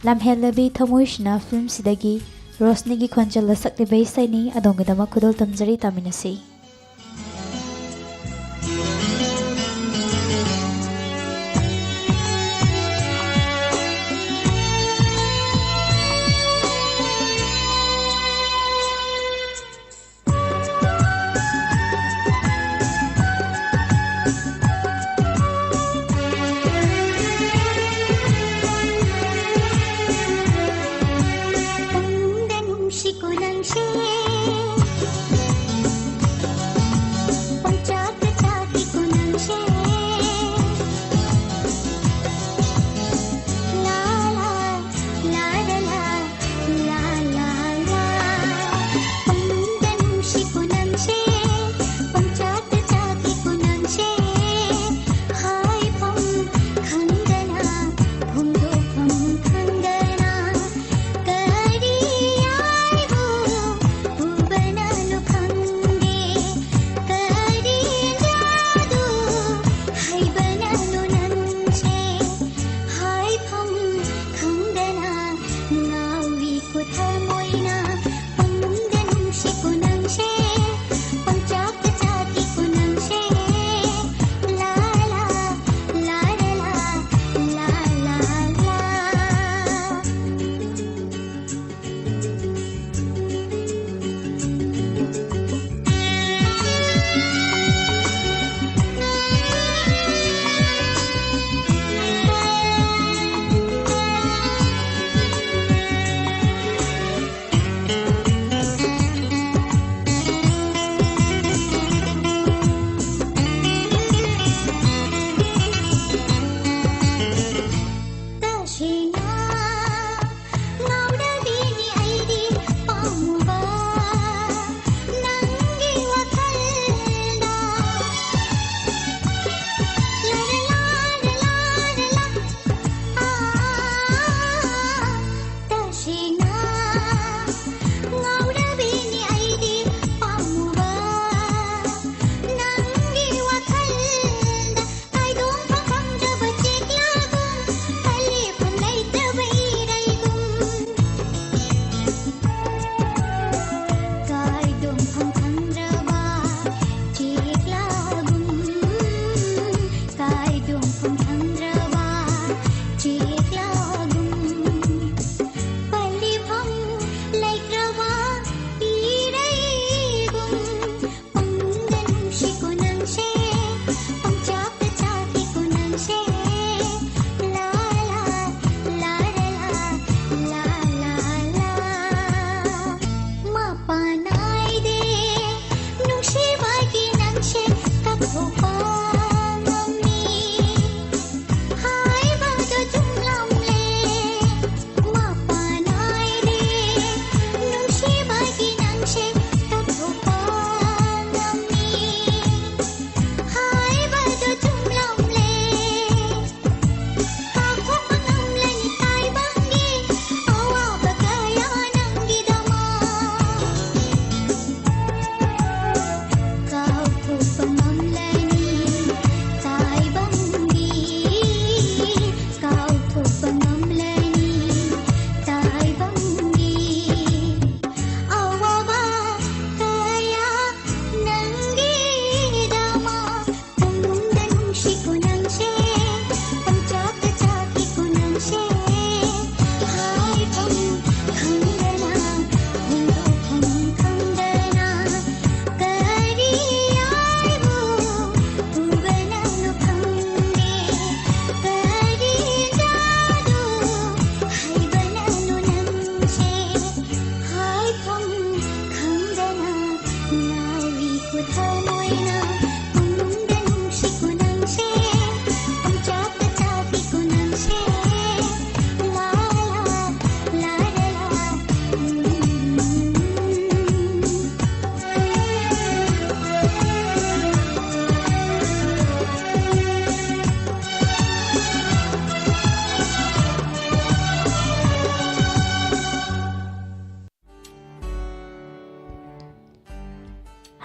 ꯂꯝꯍꯦꯜꯂꯕꯤ ꯊꯃꯣꯏꯁꯤꯅ ꯐꯤꯂꯝꯁꯤꯗꯒꯤ ꯔꯣꯁꯅꯤꯒꯤ ꯈꯣꯟꯖꯦꯜꯗ ꯁꯛꯂꯤꯕ ꯏꯁꯩꯅꯤ꯫ ꯑꯗꯣꯝꯒꯤꯗꯃꯛ ꯈꯨꯗꯣꯜ ꯇꯝꯖꯔꯤ, ꯇꯥꯃꯤꯟꯅꯁꯤ꯫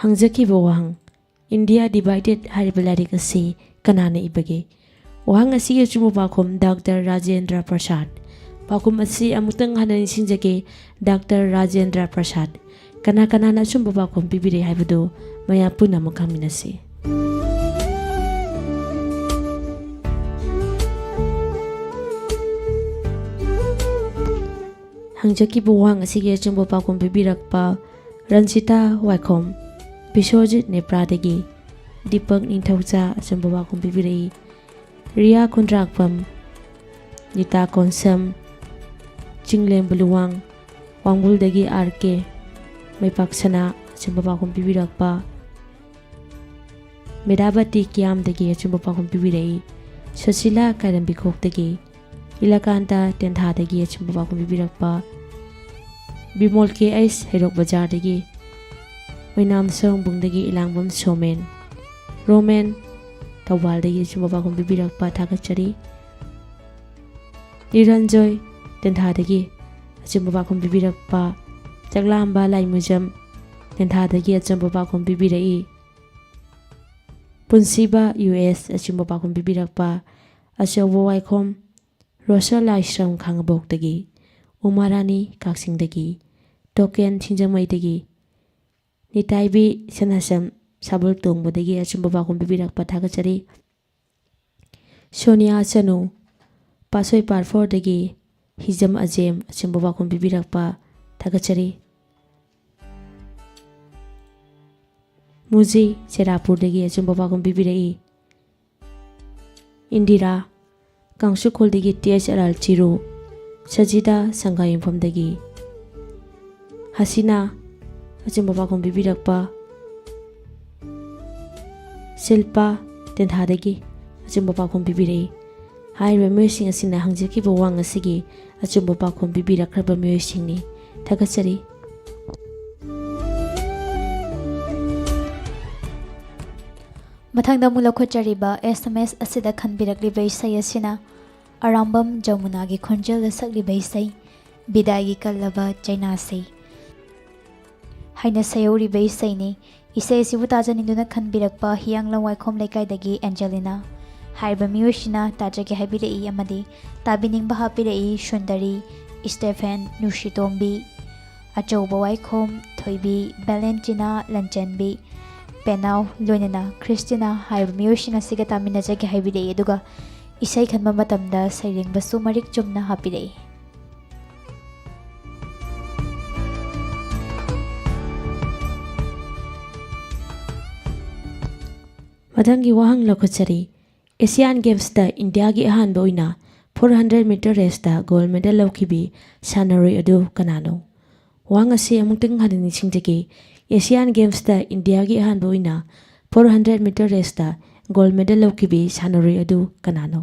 ꯍꯪꯖꯈꯤꯕ ꯋꯥꯍꯪ, India Divided ꯍꯥꯏꯔꯤꯕ ꯂꯥꯏꯔꯤꯛ ꯑꯁꯤ ꯀꯅꯥꯅ ꯏꯕꯒꯦ? ꯋꯥꯍꯪ ꯑꯁꯤꯒꯤ ꯑꯆꯨꯝꯕ ꯄꯥꯎꯈꯨꯝ, ꯗꯥꯛꯇꯔ ꯔꯥꯖꯦꯟꯗ꯭ꯔ ꯄ꯭ꯔꯁꯥꯗ꯫ ꯄꯥꯎꯈꯨꯝ ꯑꯁꯤ ꯑꯃꯨꯛꯇꯪ ꯍꯟꯅ ꯅꯤꯡꯁꯤꯡꯖꯒꯦ, ꯗꯥꯛꯇꯔ ꯔꯥꯖꯦꯟꯗ꯭ꯔ ꯄ꯭ꯔꯁꯥꯗ꯫ ꯀꯅꯥ ꯀꯅꯥꯅ ꯑꯆꯨꯝꯕ ꯄꯥꯎꯈꯨꯝ ꯄꯤꯕꯤꯔꯦ ꯍꯥꯏꯕꯗꯨ ꯃꯌꯥꯝ ꯄꯨꯟꯅ ꯑꯃꯨꯛ ꯈꯪꯃꯤꯟꯅꯁꯤ꯫ ꯍꯪꯖꯈꯤꯕ ꯋꯥꯍꯪ ꯑꯁꯤꯒꯤ ꯑꯆꯨꯝꯕ ꯄꯥꯎꯈꯨꯝ ꯄꯤꯕꯤꯔꯛꯄ, ꯔꯟꯖꯤꯇꯥ ꯋꯥꯏꯈꯣꯝ, ꯕꯤꯁ꯭ꯋꯖꯤꯠ ꯅꯦꯄ꯭ꯔꯥꯗꯒꯤ꯫ ꯗꯤꯄꯛ ꯅꯤꯡꯊꯧꯖꯥ ꯑꯆꯨꯝꯕ ꯄꯥꯎꯈꯨꯝ ꯄꯤꯕꯤꯔꯛꯏ꯫ ꯔꯤꯌꯥ ꯈꯨꯟꯗ꯭ꯔꯥꯛꯄꯝ, ꯅꯤꯇꯥ ꯀꯣꯟꯁꯝ, ꯆꯤꯡꯂꯦꯝꯕ ꯂꯨꯋꯥꯡ, ꯋꯥꯡꯕꯨꯜꯗꯒꯤ ꯑꯥꯔ ꯀꯦ ꯃꯩꯄꯥꯛꯁꯅꯥ ꯑꯆꯨꯝꯕ ꯄꯥꯎꯈꯨꯝ ꯄꯤꯕꯤꯔꯛꯄ, ꯃꯦꯗꯥꯕꯇꯤ ꯀꯤꯌꯥꯝꯗꯒꯤ ꯑꯆꯨꯝꯕ ꯄꯥꯎꯈꯨꯝ ꯄꯤꯕꯤꯔꯛꯏ꯫ ꯁꯨꯁꯤꯂꯥ ꯀꯥꯏꯔꯦꯝꯕꯤꯈꯣꯛꯇꯒꯤ, ꯏꯂꯀꯥꯟꯇ ꯇꯦꯟꯊꯥꯗꯒꯤ ꯑꯆꯨꯝꯕ ꯄꯥꯎꯈꯨꯝ ꯄꯤꯕꯤꯔꯛꯄ, ꯕꯤꯃꯣꯜ ꯀꯦ ꯑꯩꯁ ꯍꯩꯔꯣꯛ ꯕꯖꯥꯔꯗꯒꯤ, ꯑꯣꯏꯅꯥꯝ ꯁꯣꯝꯕꯨꯡꯗꯒꯤ ꯏꯂꯥꯡꯕꯝ ꯁꯣꯃꯦꯟ, ꯔꯣꯃꯦꯟ ꯊꯧꯕꯥꯜꯗꯒꯤ ꯑꯆꯨꯝꯕ ꯄꯥꯎꯈꯨꯝ ꯄꯤꯕꯤꯔꯛꯄ ꯊꯥꯒꯠꯆꯔꯤ꯫ ꯅꯤꯔꯟꯖꯣꯏ ꯇꯦꯟꯊꯥꯗꯒꯤ ꯑꯆꯨꯝꯕ ꯄꯥꯎꯈꯨꯝ ꯄꯤꯕꯤꯔꯛꯄ, ꯆꯥꯛꯂꯥꯝꯕ ꯂꯥꯏꯃꯨꯖꯝ ꯇꯦꯟꯊꯥꯗꯒꯤ ꯑꯆꯨꯝꯕ ꯄꯥꯎꯈꯨꯝ ꯄꯤꯕꯤꯔꯛꯏ꯫ ꯄꯨꯟꯁꯤꯕ ꯌꯨ ꯑꯦꯁ ꯑꯆꯨꯝꯕ ꯄꯥꯎꯈꯨꯝ ꯄꯤꯕꯤꯔꯛꯄ, ꯑꯆꯧꯕ ꯋꯥꯏꯈꯣꯝ ꯔꯣꯁꯜ ꯂꯥꯏꯁ꯭ꯔꯝ ꯈꯥꯉꯕꯣꯛꯇꯒꯤ, ꯎꯃꯥꯔꯥꯅꯤ ꯀꯛꯆꯤꯡꯗꯒꯤ, ꯇꯣꯀꯦꯟ ꯁꯤꯡꯖꯃꯩꯗꯒꯤ, ꯅꯤꯇꯥꯏꯕꯤ ꯁꯅꯥꯁꯝ ꯁꯥꯕꯜ ꯇꯣꯡꯕꯗꯒꯤ ꯑꯆꯨꯝꯕ ꯄꯥꯎꯈꯨꯝ ꯄꯤꯕꯤꯔꯛꯄ ꯊꯥꯒꯠꯆꯔꯤ꯫ ꯁꯣꯅꯤꯌꯥ ꯆꯅꯨ, ꯄꯥꯠꯁꯣꯏ ꯄꯥꯔꯠ ꯐꯣꯔꯗꯒꯤ ꯍꯤꯖꯝ ꯑꯖꯦꯝ ꯑꯆꯨꯝꯕ ꯄꯥꯎꯈꯨꯝ ꯄꯤꯕꯤꯔꯛꯄ ꯊꯥꯒꯠꯆꯔꯤ꯫ ꯃꯨꯖꯤ ꯆꯦꯔꯥꯄꯨꯔꯗꯒꯤ ꯑꯆꯨꯝꯕ ꯄꯥꯎꯈꯨꯝ ꯄꯤꯕꯤꯔꯛꯏ꯫ ꯏꯟꯗꯤꯔꯥ, ꯀꯥꯡꯁꯨꯈꯣꯜꯗꯒꯤ T H R R Chiru, Sajida ꯁꯪꯒꯥꯌꯨꯝꯐꯝꯗꯒꯤ, ꯍꯁꯤꯅꯥ ꯑꯆꯨꯝꯕ ꯄꯥꯎꯈꯨꯝ ꯄꯤꯕꯤꯔꯛꯄ, ꯁꯤꯜꯄꯥ ꯇꯦꯟꯊꯥꯗꯒꯤ ꯑꯆꯨꯝꯕ ꯄꯥꯎꯈꯨꯝ ꯄꯤꯕꯤꯔꯛꯏ꯫ ꯍꯥꯏꯔꯤꯕ ꯃꯤꯑꯣꯏꯁꯤꯡ ꯑꯁꯤꯅ ꯍꯪꯖꯈꯤꯕ ꯋꯥꯍꯪ ꯑꯁꯤꯒꯤ ꯑꯆꯨꯝꯕ ꯄꯥꯎꯈꯨꯝ ꯄꯤꯕꯤꯔꯛꯈ꯭ꯔꯕ ꯃꯤꯑꯣꯏꯁꯤꯡꯅꯤ꯫ ꯊꯥꯒꯠꯆꯔꯤ꯫ ꯃꯊꯪꯗ ꯑꯃꯨꯛ ꯂꯧꯈꯠꯆꯔꯤꯕ ꯑꯦꯁ ꯑꯦꯝ ꯑꯦꯁ ꯑꯁꯤꯗ ꯈꯟꯕꯤꯔꯛꯂꯤꯕ ꯏꯁꯩ ꯑꯁꯤꯅ ꯑꯔꯥꯝꯕꯝ ꯖꯃꯨꯅꯥꯒꯤ ꯈꯣꯟꯖꯦꯜꯗ ꯁꯛꯂꯤꯕ ꯏꯁꯩ ꯕꯤꯗꯥꯏꯒꯤ ꯀꯜꯂꯕ ꯆꯩꯅꯥꯁꯤ ꯍꯥꯏꯅ ꯁꯩꯍꯧꯔꯤꯕ ꯏꯁꯩꯅꯤ꯫ ꯏꯁꯩ ꯑꯁꯤꯕꯨ ꯇꯥꯖꯅꯤꯡꯗꯨꯅ ꯈꯟꯕꯤꯔꯛꯄ ꯍꯤꯌꯥꯡꯂꯝ ꯋꯥꯏꯈꯣꯝ ꯂꯩꯀꯥꯏꯗꯒꯤ ꯑꯦꯟꯖꯦꯂꯤꯅꯥ ꯍꯥꯏꯔꯤꯕ ꯃꯤꯑꯣꯏꯁꯤꯅ ꯇꯥꯖꯒꯦ ꯍꯥꯏꯕꯤꯔꯛꯏ ꯑꯃꯗꯤ ꯇꯥꯕꯤꯅꯤꯡꯕ ꯍꯥꯞꯄꯤꯔꯛꯏ ꯁꯨꯟꯗꯔꯤ, ꯏꯁꯇꯦꯐꯦꯟ, ꯅꯨꯡꯁꯤꯇꯣꯝꯕꯤ, ꯑꯆꯧꯕ ꯋꯥꯏꯈꯣꯝ, ꯊꯣꯏꯕꯤ, ꯚꯦꯂꯦꯟꯇꯤꯅꯥ, ꯂꯟꯆꯦꯟꯕꯤ, ꯄꯦꯅꯥꯎ, ꯂꯣꯏꯅꯅ ꯈ꯭ꯔꯤꯁꯇꯤꯅꯥ ꯍꯥꯏꯔꯤꯕ ꯃꯤꯑꯣꯏꯁꯤꯡ ꯑꯁꯤꯒ ꯇꯥꯃꯤꯟꯅꯖꯒꯦ ꯍꯥꯏꯕꯤꯔꯛꯏ꯫ ꯑꯗꯨꯒ ꯏꯁꯩ ꯈꯟꯕ ꯃꯇꯝꯗ ꯁꯩꯔꯦꯡꯕꯁꯨ ꯃꯔꯤꯛ ꯆꯨꯝꯅ ꯍꯥꯞꯄꯤꯔꯛꯏ꯫ ꯃꯊꯪꯒꯤ ꯋꯥꯍꯪ ꯂꯧꯈꯠꯆꯔꯤ꯫ ꯑꯦꯁꯤꯌꯥꯟ ꯒꯦꯝꯁꯇ ꯏꯟꯗꯤꯌꯥꯒꯤ ꯑꯍꯥꯟꯕ ꯑꯣꯏꯅ four hundred meter raceꯇ gold medal ꯂꯧꯈꯤꯕꯤ ꯁꯥꯟꯅꯔꯣꯏ ꯑꯗꯨ ꯀꯅꯥꯅꯣ? ꯋꯥꯍꯪ ꯑꯁꯤ ꯑꯃꯨꯛꯇꯪ ꯍꯟꯅ ꯅꯤꯡꯁꯤꯡꯖꯒꯦ꯫ ꯑꯦꯁꯤꯌꯥꯟ ꯒꯦꯝꯁꯇ ꯏꯟꯗꯤꯌꯥꯒꯤ ꯑꯍꯥꯟꯕ ꯑꯣꯏꯅ four hundred meter raceꯇ gold medal ꯂꯧꯈꯤꯕꯤ ꯁꯥꯟꯅꯔꯣꯏ ꯑꯗꯨ ꯀꯅꯥꯅꯣ?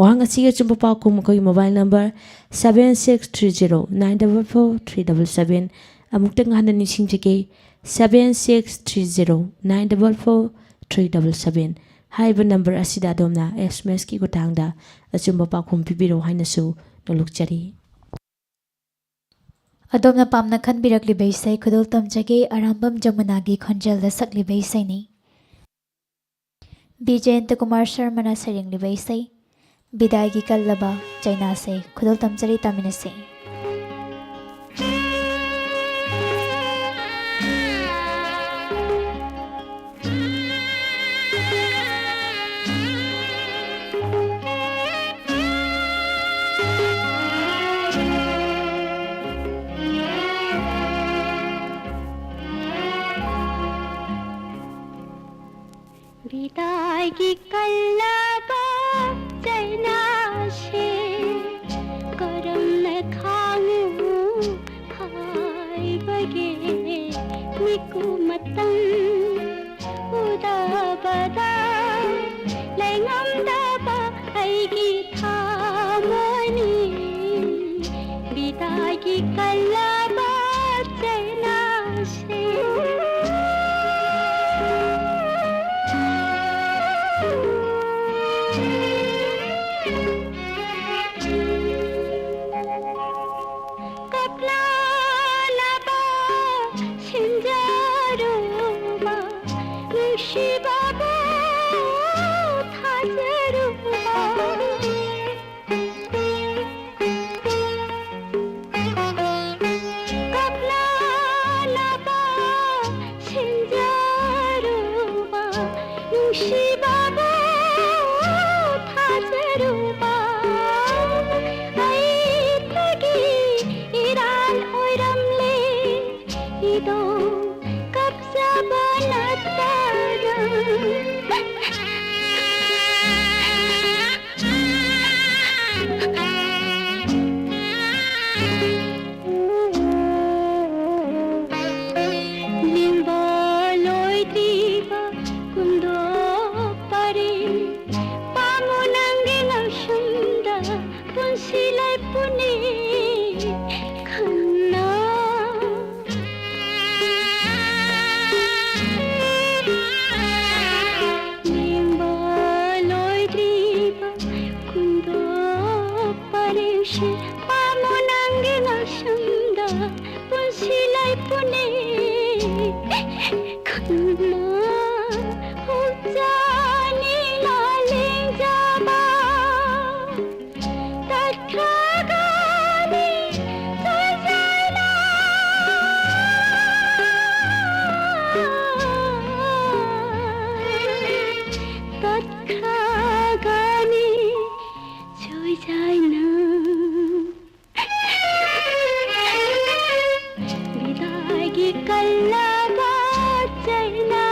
ꯋꯥꯍꯪ ꯑꯁꯤꯒꯤ ꯑꯆꯨꯝꯕ ꯄꯥꯎꯈꯨꯝ ꯑꯩꯈꯣꯏꯒꯤ mobile number seven six three zero nine double four three double seven꯫ ꯑꯃꯨꯛꯇꯪ ꯍꯟꯅ ꯅꯤꯡꯁꯤꯡꯖꯒꯦ, seven six three zero nine double four three double seven꯫ ꯍꯥꯏꯔꯤꯕ number ꯑꯁꯤꯗ ꯑꯗꯣꯝꯅ SMSꯀꯤ ꯈꯨꯠꯊꯥꯡꯗ ꯑꯆꯨꯝꯕ ꯄꯥꯎꯈꯨꯝ ꯄꯤꯕꯤꯔꯛꯎ ꯍꯥꯏꯅꯁꯨ ꯅꯣꯜꯂꯨꯛꯆꯔꯤ꯫ ꯑꯗꯣꯝꯅ ꯄꯥꯝꯅ ꯈꯟꯕꯤꯔꯛꯂꯤꯕ ꯏꯁꯩ ꯈꯨꯗꯣꯜ ꯇꯝꯖꯒꯦ, ꯑꯔꯥꯝꯕꯝ ꯖꯃꯨꯅꯥꯒꯤ ꯈꯣꯟꯖꯦꯜꯗ ꯁꯛꯂꯤꯕ ꯏꯁꯩꯅꯤ꯫ ꯕꯤ ꯖꯌꯟꯇ ꯀꯨꯃꯥꯔ ꯁꯔꯃꯅ ꯁꯩꯔꯦꯡꯂꯤꯕ ꯏꯁꯩ ꯕꯤꯗꯥꯏꯒꯤ ꯀꯜꯂꯕ ꯆꯩꯅꯥꯁꯦ ꯈꯨꯗꯣꯜ ꯇꯝꯖꯔꯤ, ꯇꯥꯃꯤꯟꯅꯁꯤ꯫ ꯕꯤꯗꯥꯏꯒꯤ ꯀꯜꯂꯕ ꯆꯩꯅꯥꯁꯦ ꯀꯔꯝꯅ ꯈꯥꯡꯉꯨ ꯍꯥꯏꯕꯒꯦ? ꯃꯤꯀꯨꯃꯇꯪ ꯎꯗꯕꯗ ꯂꯩꯉꯝꯗꯕ ꯑꯩꯒꯤ ꯊꯃꯣꯏꯅꯤ꯫ ꯕꯤꯗꯥꯏꯒꯤ ꯀꯜꯂꯕ ꯆꯩꯅꯥꯁꯦ꯫ ꯀꯞꯂꯥꯅꯕ ꯁꯤꯟꯖꯔꯨ ꯑꯩꯇꯒꯤ ꯏꯔꯥꯜ ꯑꯣꯏꯔꯝꯂꯦ꯫ ꯏꯗꯣ ꯀꯞꯆꯕ ꯅꯠꯇꯅ꯫ ꯂꯦꯡꯕ ꯂꯣꯏꯗ꯭ꯔꯤꯕ ꯀꯨꯟꯗꯣ ꯄꯔꯦꯡ, ꯄꯥꯝꯃꯨ ꯅꯪꯒꯤ ꯉꯛꯁꯝꯗ ꯄꯨꯟꯁꯤ ꯂꯩꯄꯨꯅꯦ ꯈꯟꯅ꯫ ꯂꯦꯡꯕ ꯂꯣꯏꯗ꯭ꯔꯤꯕ ꯀꯨꯟꯗꯣ ꯄꯔꯦꯡꯁꯦ, ꯄꯥꯝꯃꯨ ꯅꯪꯒꯤ ꯉꯛꯁꯝꯗ ꯄꯨꯟꯁꯤ ꯂꯩꯄꯨꯅꯦ ꯈꯟꯅ꯫ ꯍꯨꯞꯆꯥꯅꯤꯅ ꯂꯦꯡꯖꯕ ꯇꯠꯈ꯭ꯔꯒꯅꯤ ꯁꯣꯏꯖꯥꯏꯅ꯫ ꯇꯠꯈ꯭ꯔꯒꯅꯤ ꯁꯣꯏꯖꯥꯏꯅ꯫ ꯕꯤꯗꯥꯏꯒꯤ ꯀꯜꯂꯕ ꯆꯩꯅ꯫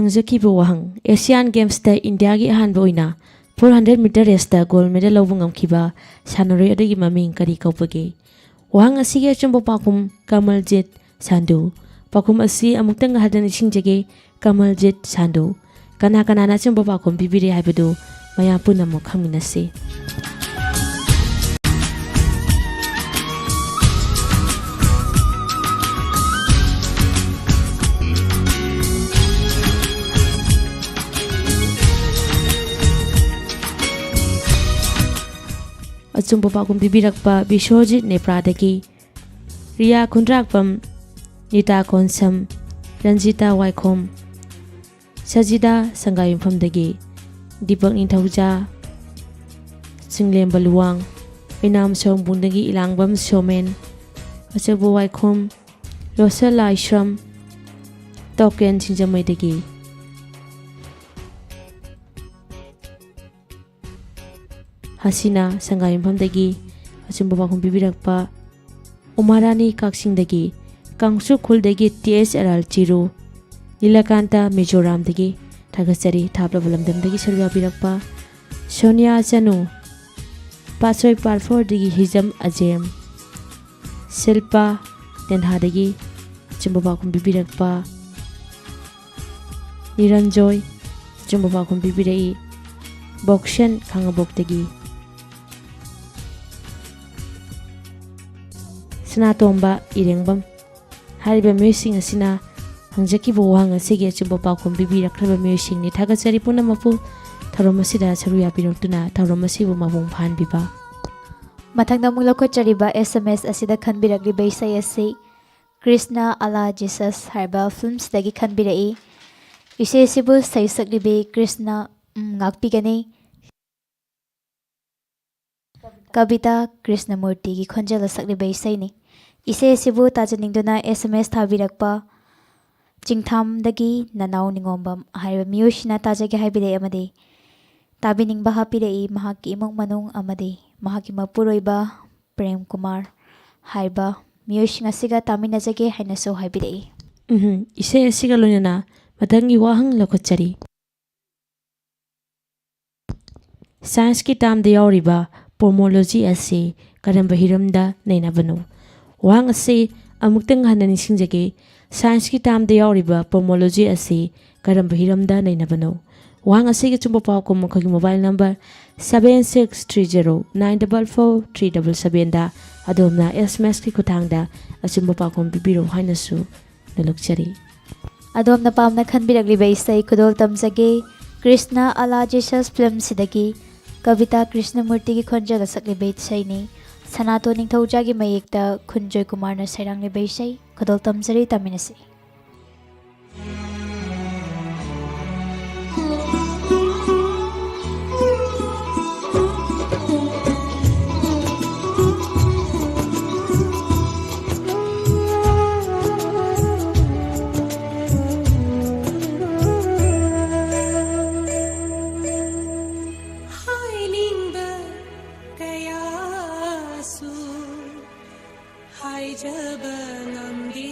ꯍꯪꯖꯈꯤꯕ ꯋꯥꯍꯪ: ꯑꯦꯁꯤꯌꯥꯟ ꯒꯦꯝꯁꯇ ꯏꯟꯗꯤꯌꯥꯒꯤ ꯑꯍꯥꯟꯕ ꯑꯣꯏꯅ four hundred meter raceꯇ gold medal ꯂꯧꯕ ꯉꯝꯈꯤꯕ ꯁꯥꯟꯅꯔꯣꯏ ꯑꯗꯨꯒꯤ ꯃꯃꯤꯡ ꯀꯔꯤ ꯀꯧꯕꯒꯦ? ꯋꯥꯍꯪ ꯑꯁꯤꯒꯤ ꯑꯆꯨꯝꯕ ꯄꯥꯎꯈꯨꯝ ꯀꯃꯜꯖꯤꯠ ꯁꯥꯟꯗꯨ꯫ ꯄꯥꯎꯈꯨꯝ ꯑꯁꯤ ꯑꯃꯨꯛꯇꯪ ꯍꯟꯅ ꯅꯤꯡꯁꯤꯡꯖꯒꯦ, ꯀꯃꯜꯖꯤꯠ ꯁꯥꯟꯗꯨ꯫ ꯀꯅꯥ ꯀꯅꯥꯅ ꯑꯆꯨꯝꯕ ꯄꯥꯎꯈꯨꯝ ꯄꯤꯕꯤꯔꯦ ꯍꯥꯏꯕꯗꯨ ꯃꯌꯥꯝ ꯄꯨꯝꯅꯃꯛ ꯈꯪꯃꯤꯟꯅꯁꯤ꯫ ꯑꯆꯨꯝꯕ ꯄꯥꯎꯈꯨꯝ ꯄꯤꯕꯤꯔꯛꯄ ꯕꯤꯁ꯭ꯋꯖꯤꯠ ꯅꯦꯄ꯭ꯔꯥꯗꯒꯤ, ꯔꯤꯌꯥ ꯈꯨꯟꯗ꯭ꯔꯥꯛꯄꯝ, ꯅꯤꯇꯥ ꯀꯣꯟꯁꯝ, ꯔꯟꯖꯤꯇꯥ ꯋꯥꯏꯈꯣꯝ, ꯁꯖꯤꯗꯥ ꯁꯪꯒꯥꯏꯌꯨꯝꯐꯝꯗꯒꯤ, ꯗꯤꯄꯛ ꯅꯤꯡꯊꯧꯖꯥ, ꯆꯤꯡꯂꯦꯝꯕ ꯂꯨꯋꯥꯡ, ꯑꯣꯏꯅꯥꯝ ꯁꯣꯝꯕꯨꯡꯗꯒꯤ ꯏꯂꯥꯡꯕꯝ ꯁꯣꯃꯦꯟ, ꯑꯆꯧꯕ ꯋꯥꯏꯈꯣꯝ, ꯔꯣꯁꯦꯜ ꯂꯥꯏꯁ꯭ꯔꯝ, ꯇꯣꯀꯦꯟ ꯁꯤꯡꯖꯃꯩꯗꯒꯤ꯫ ꯍꯁꯤꯅꯥ ꯁꯪꯒꯥꯏꯌꯨꯝꯐꯝꯗꯒꯤ ꯑꯆꯨꯝꯕ ꯄꯥꯎꯈꯨꯝ ꯄꯤꯕꯤꯔꯛꯄ, ꯎꯃꯥꯔꯥꯅꯤ ꯀꯛꯆꯤꯡꯗꯒꯤ, ꯀꯥꯡꯆꯨ ꯈꯨꯜꯗꯒꯤ ꯇꯤ ꯑꯦꯁ ꯑꯦꯜ ꯑꯥꯔ ꯆꯤꯔꯨ, ꯅꯤꯂꯀꯥꯟꯇ ꯃꯤꯖꯣꯔꯥꯝꯗꯒꯤ ꯊꯥꯒꯠꯆꯔꯤ꯫ ꯊꯥꯞꯂꯕ ꯂꯝꯗꯝꯗꯒꯤ ꯁꯔꯨꯛ ꯌꯥꯕꯤꯔꯛꯄ ꯁꯣꯅꯤꯌꯥ ꯆꯅꯨ, ꯄꯥꯠꯁꯣꯏ ꯄꯥꯔꯠ ꯐꯣꯔꯗꯒꯤ ꯍꯤꯖꯝ ꯑꯖꯦꯝ, ꯁꯤꯜꯄꯥ ꯇꯦꯟꯍꯥꯗꯒꯤ ꯑꯆꯨꯝꯕ ꯄꯥꯎꯈꯨꯝ ꯄꯤꯕꯤꯔꯛꯄ ꯅꯤꯔꯟꯖꯣꯏ, ꯑꯆꯨꯝꯕ ꯄꯥꯎꯈꯨꯝ ꯄꯤꯕꯤꯔꯛꯏ ꯕꯣꯛꯁꯦꯟ ꯈꯥꯉꯕꯣꯛꯇꯒꯤ꯫ ꯁꯅꯥꯇꯣꯝꯕ ꯏꯔꯦꯡꯕꯝ꯫ ꯍꯥꯏꯔꯤꯕ ꯃꯤꯑꯣꯏꯁꯤꯡ ꯑꯁꯤꯅ ꯍꯪꯖꯈꯤꯕ ꯋꯥꯍꯪ ꯑꯁꯤꯒꯤ ꯑꯆꯨꯝꯕ ꯄꯥꯎꯈꯨꯝ ꯄꯤꯕꯤꯔꯛꯈ꯭ꯔꯕ ꯃꯤꯑꯣꯏꯁꯤꯡꯅꯤ꯫ ꯊꯥꯒꯠꯆꯔꯤ ꯄꯨꯝꯅꯃꯛꯄꯨ ꯊꯧꯔꯝ ꯑꯁꯤꯗ ꯁꯔꯨꯛ ꯌꯥꯕꯤꯔꯛꯇꯨꯅ ꯊꯧꯔꯝ ꯑꯁꯤꯕꯨ ꯃꯄꯨꯡ ꯐꯥꯍꯟꯕꯤꯕ꯫ ꯃꯊꯪꯗ ꯑꯃꯨꯛ ꯂꯧꯈꯠꯆꯔꯤꯕ ꯑꯦꯁ ꯑꯦꯝ ꯑꯦꯁ ꯑꯁꯤꯗ ꯈꯟꯕꯤꯔꯛꯂꯤꯕ ꯏꯁꯩ ꯑꯁꯤ ꯀ꯭ꯔꯤꯁꯅ ꯑꯂꯥ ꯖꯤꯁꯁ ꯍꯥꯏꯕ ꯐꯤꯂꯝꯁꯤꯗꯒꯤ ꯈꯟꯕꯤꯔꯛꯏ꯫ ꯏꯁꯩ ꯑꯁꯤꯕꯨ ꯁꯩꯁꯛꯂꯤꯕꯤ ꯀ꯭ꯔꯤꯁꯅ, ꯎꯝ, ꯉꯥꯛꯄꯤꯒꯅꯤ꯫ ꯀꯕꯤꯇꯥ ꯀ꯭ꯔꯤꯁꯅꯃꯨꯔꯇꯤꯒꯤ ꯈꯣꯟꯖꯦꯜꯗ ꯁꯛꯂꯤꯕ ꯏꯁꯩꯅꯤ꯫ ꯏꯁꯩ ꯑꯁꯤꯕꯨ ꯇꯥꯖꯅꯤꯡꯗꯨꯅ ꯑꯦꯁ ꯑꯦꯝ ꯑꯦꯁ ꯊꯥꯕꯤꯔꯛꯄ ꯆꯤꯡꯊꯥꯝꯗꯒꯤ ꯅꯅꯥꯎ ꯅꯤꯉꯣꯝꯕꯝ ꯍꯥꯏꯔꯤꯕ ꯃꯤꯑꯣꯏꯁꯤꯅ ꯇꯥꯖꯒꯦ ꯍꯥꯏꯕꯤꯔꯛꯏ ꯑꯃꯗꯤ ꯇꯥꯕꯤꯅꯤꯡꯕ ꯍꯥꯞꯄꯤꯔꯛꯏ ꯃꯍꯥꯛꯀꯤ ꯏꯃꯨꯡ ꯃꯅꯨꯡ ꯑꯃꯗꯤ ꯃꯍꯥꯛꯀꯤ ꯃꯄꯨꯔꯣꯏꯕ ꯄ꯭ꯔꯦꯝ ꯀꯨꯃꯥꯔ ꯍꯥꯏꯕ ꯃꯤꯑꯣꯏꯁꯤꯡ ꯑꯁꯤꯒ ꯇꯥꯃꯤꯟꯅꯖꯒꯦ ꯍꯥꯏꯅꯁꯨ ꯍꯥꯏꯕꯤꯔꯛꯏ꯫ ꯎꯝꯍꯨꯝ꯫ ꯏꯁꯩ ꯑꯁꯤꯒ ꯂꯣꯏꯅꯅ ꯃꯊꯪꯒꯤ ꯋꯥꯍꯪ ꯂꯧꯈꯠꯆꯔꯤ꯫ ꯁꯥꯏꯟꯁꯀꯤ ꯇꯥꯝꯗ ꯌꯥꯎꯔꯤꯕ ꯄꯣꯃꯣꯂꯣꯖꯤ ꯑꯁꯤ ꯀꯔꯝꯕ ꯍꯤꯔꯝꯗ ꯅꯩꯅꯕꯅꯣ? ꯋꯥꯍꯪ ꯑꯁꯤ ꯑꯃꯨꯛꯇꯪ ꯍꯟꯅ ꯅꯤꯡꯁꯤꯡꯖꯒꯦ꯫ ꯁꯥꯏꯟꯁꯀꯤ ꯇꯥꯝꯗ ꯌꯥꯎꯔꯤꯕ ꯄꯣꯃꯣꯂꯣꯖꯤ ꯑꯁꯤ ꯀꯔꯝꯕ ꯍꯤꯔꯝꯗ ꯅꯩꯅꯕꯅꯣ? ꯋꯥꯍꯪ ꯑꯁꯤꯒꯤ ꯑꯆꯨꯝꯕ ꯄꯥꯎꯈꯨꯝ ꯑꯩꯈꯣꯏꯒꯤ mobile number seven six three zero nine double four three double sevenꯗ ꯑꯗꯣꯝꯅ ꯑꯦꯁ ꯑꯦꯝ ꯑꯦꯁꯀꯤ ꯈꯨꯠꯊꯥꯡꯗ ꯑꯆꯨꯝꯕ ꯄꯥꯎꯈꯨꯝ ꯄꯤꯕꯤꯔꯛꯎ ꯍꯥꯏꯅꯁꯨ ꯅꯣꯜꯂꯛꯆꯔꯤ꯫ ꯑꯗꯣꯝꯅ ꯄꯥꯝꯅ ꯈꯟꯕꯤꯔꯛꯂꯤꯕ ꯏꯁꯩ ꯈꯨꯗꯣꯜ ꯇꯝꯖꯒꯦ꯫ ꯀ꯭ꯔꯤꯁꯅ ꯑꯂꯥ ꯖꯤꯁꯁ ꯐꯤꯂꯝꯁꯤꯗꯒꯤ ꯀꯕꯤꯇꯥ ꯀ꯭ꯔꯤꯁꯅꯃꯨꯔꯇꯤꯒꯤ ꯈꯣꯟꯖꯦꯜꯗ ꯁꯛꯂꯤꯕ ꯏꯁꯩꯅꯤ꯫ ꯁꯅꯥꯇꯣꯟ ꯅꯤꯡꯊꯧꯖꯥꯒꯤ ꯃꯌꯦꯛꯇ ꯈꯨꯟꯖꯣꯏ ꯀꯨꯃꯥꯔꯅ ꯁꯩꯔꯥꯡꯂꯤꯕ ꯏꯁꯩ ꯈꯨꯗꯣꯜ ꯇꯝꯖꯔꯤ, ꯇꯥꯃꯤꯟꯅꯁꯤ꯫ ꯍꯥꯏꯅꯤꯡꯕ ꯀꯌꯥꯁꯨ ꯍꯥꯏꯖꯕ ꯉꯝꯗꯦ꯫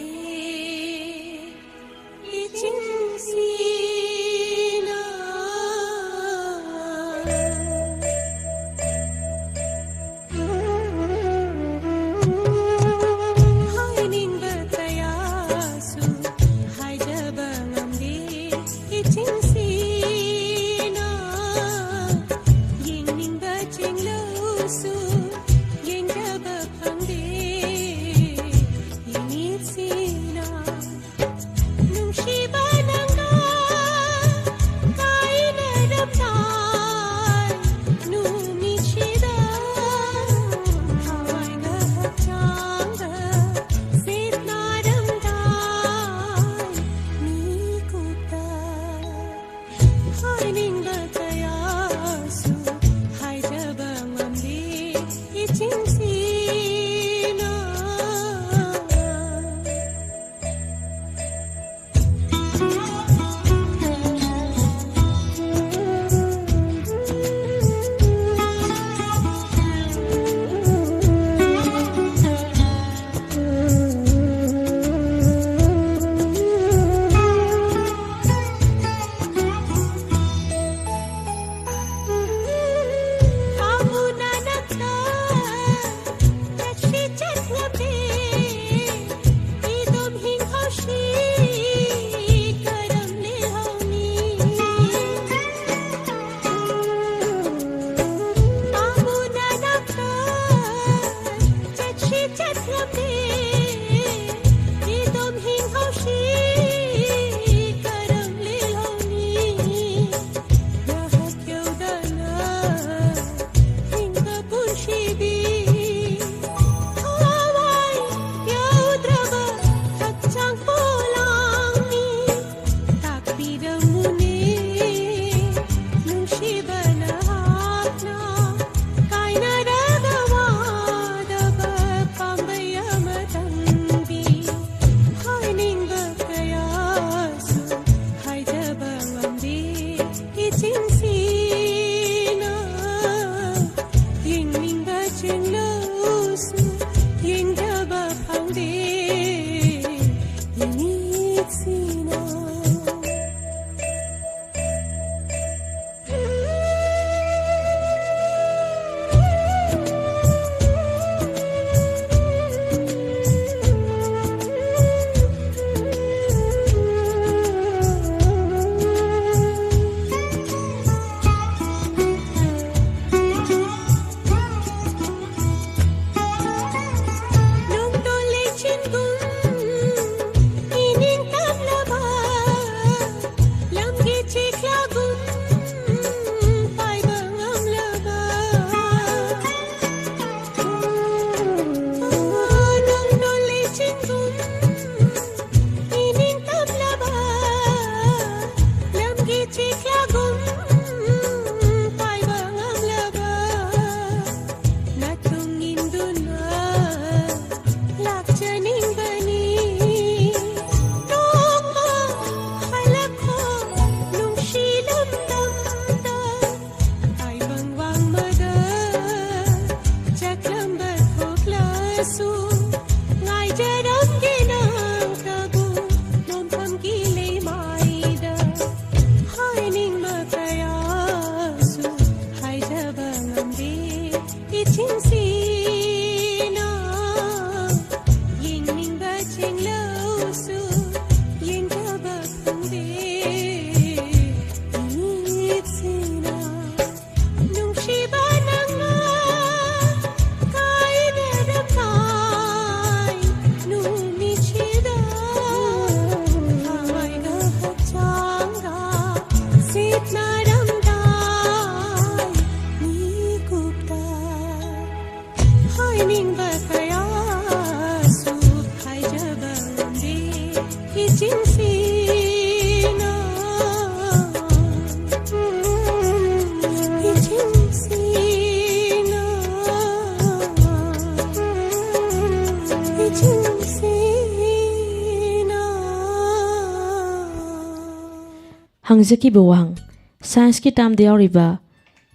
ꯍꯧꯖꯤꯛꯀꯤꯕꯨ ꯋꯥꯍꯪ, ꯁꯥꯏꯟꯁꯀꯤ ꯇꯥꯝꯗ ꯌꯥꯎꯔꯤꯕ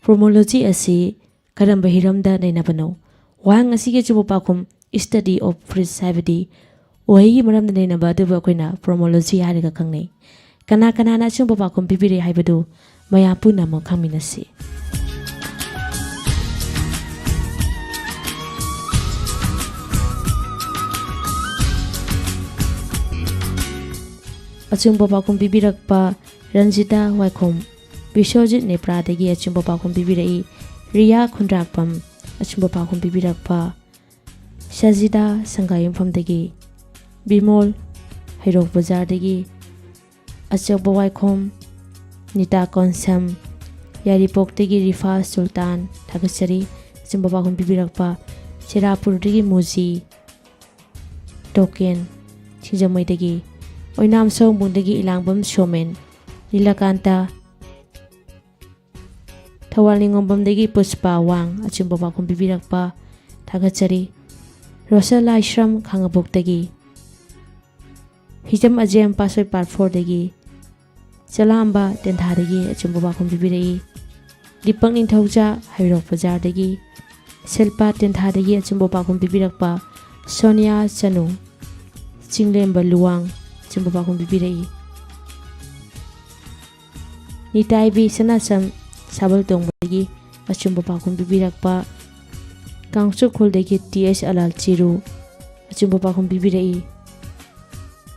ꯄ꯭ꯔꯣꯃꯣꯂꯣꯖꯤ ꯑꯁꯤ ꯀꯔꯝꯕ ꯍꯤꯔꯝꯗ ꯅꯩꯅꯕꯅꯣ? ꯋꯥꯍꯪ ꯑꯁꯤꯒꯤ ꯑꯆꯨꯝꯕ ꯄꯥꯎꯈꯨꯝ study of fruits ꯍꯥꯏꯕꯗꯤ ꯎꯍꯩꯒꯤ ꯃꯔꯝꯗ ꯅꯩꯅꯕ ꯑꯗꯨꯕꯨ ꯑꯩꯈꯣꯏꯅ ꯄ꯭ꯔꯣꯃꯣꯂꯣꯖꯤ ꯍꯥꯏꯔꯒ ꯈꯪꯅꯩ꯫ ꯀꯅꯥ ꯀꯅꯥꯅ ꯑꯆꯨꯝꯕ ꯄꯥꯎꯈꯨꯝ ꯄꯤꯕꯤꯔꯦ ꯍꯥꯏꯕꯗꯨ ꯃꯌꯥꯝ ꯄꯨꯝꯅꯃꯛ ꯈꯪꯃꯤꯟꯅꯁꯤ꯫ ꯑꯆꯨꯝꯕ ꯄꯥꯎꯈꯨꯝ ꯄꯤꯕꯤꯔꯛꯄ ꯔꯟꯖꯤꯇꯥ ꯋꯥꯏꯈꯣꯝ, ꯕꯤꯁ꯭ꯋꯖꯤꯠ ꯅꯦꯄ꯭ꯔꯥꯗꯒꯤ ꯑꯆꯨꯝꯕ ꯄꯥꯎꯈꯨꯝ ꯄꯤꯕꯤꯔꯛꯏ꯫ ꯔꯤꯌꯥ ꯈꯨꯟꯗ꯭ꯔꯥꯛꯄꯝ, ꯑꯆꯨꯝꯕ ꯄꯥꯎꯈꯨꯝ ꯄꯤꯕꯤꯔꯛꯄ ꯁꯖꯤꯗꯥ ꯁꯪꯒꯥꯌꯨꯝꯐꯝꯗꯒꯤ, ꯕꯤꯃꯣꯜ ꯍꯩꯔꯣꯛ ꯕꯖꯥꯔꯗꯒꯤ, ꯑꯆꯧꯕ ꯋꯥꯏꯈꯣꯝ, ꯅꯤꯇꯥ ꯀꯣꯟꯁꯝ, ꯌꯥꯏꯔꯤꯄꯣꯛꯇꯒꯤ ꯔꯤꯐꯥ ꯁꯨꯜꯇꯥꯟ, ꯊꯥꯒꯠꯆꯔꯤ꯫ ꯑꯆꯨꯝꯕ ꯄꯥꯎꯈꯨꯝ ꯄꯤꯕꯤꯔꯛꯄ ꯆꯦꯔꯥꯄꯨꯔꯗꯒꯤ ꯃꯨꯖꯤ ꯇꯣꯀꯦꯟ, ꯁꯤꯡꯖꯃꯩꯗꯒꯤ, ꯑꯣꯏꯅꯥꯝ ꯁꯑꯣꯝꯕꯨꯡꯗꯒꯤ ꯏꯂꯥꯡꯕꯝ ꯁꯣꯃꯦꯟ, ꯅꯤꯂꯀꯥꯟꯇ, ꯊꯧꯕꯥꯜ ꯅꯤꯉꯣꯝꯕꯝꯗꯒꯤ ꯄꯨꯁꯄꯥ ꯋꯥꯡ, ꯑꯆꯨꯝꯕ ꯄꯥꯎꯈꯨꯝ ꯄꯤꯕꯤꯔꯛꯄ ꯊꯥꯒꯠꯆꯔꯤ꯫ ꯔꯣꯁꯦꯜ ꯂꯥꯏꯁ꯭ꯔꯝ ꯈꯥꯉꯕꯣꯛꯇꯒꯤ, ꯍꯤꯖꯝ ꯑꯖꯦꯝ ꯄꯥꯠꯁꯣꯏ ꯄꯥꯔꯠ ꯐꯣꯔꯗꯒꯤ, ꯆꯂꯥꯝꯕ ꯇꯦꯟꯊꯥꯗꯒꯤ ꯑꯆꯨꯝꯕ ꯄꯥꯎꯈꯨꯝ ꯄꯤꯕꯤꯔꯛꯏ꯫ ꯗꯤꯄꯛ ꯅꯤꯡꯊꯧꯖꯥ ꯍꯩꯔꯣꯛ ꯕꯖꯥꯔꯗꯒꯤ, ꯁꯤꯜꯄꯥ ꯇꯦꯟꯊꯥꯗꯒꯤ ꯑꯆꯨꯝꯕ ꯄꯥꯎꯈꯨꯝ ꯄꯤꯕꯤꯔꯛꯄ ꯁꯣꯅꯤꯌꯥ ꯆꯅꯨ, ꯆꯤꯡꯂꯦꯝꯕ ꯂꯨꯋꯥꯡ, ꯑꯆꯨꯝꯕ ꯄꯥꯎꯈꯨꯝ ꯄꯤꯕꯤꯔꯛꯏ꯫ ꯅꯤꯇꯥꯏꯕꯤ ꯁꯅꯥꯆꯝ ꯁꯥꯕꯜ ꯇꯣꯡꯕꯗꯒꯤ ꯑꯆꯨꯝꯕ ꯄꯥꯎꯈꯨꯝ ꯄꯤꯕꯤꯔꯛꯄ, ꯀꯥꯡꯆꯨꯈꯨꯜꯗꯒꯤ ꯇꯤ ꯑꯦꯁ ꯑꯂꯥꯜ ꯆꯤꯔꯨ ꯑꯆꯨꯝꯕ ꯄꯥꯎꯈꯨꯝ ꯄꯤꯕꯤꯔꯛꯏ꯫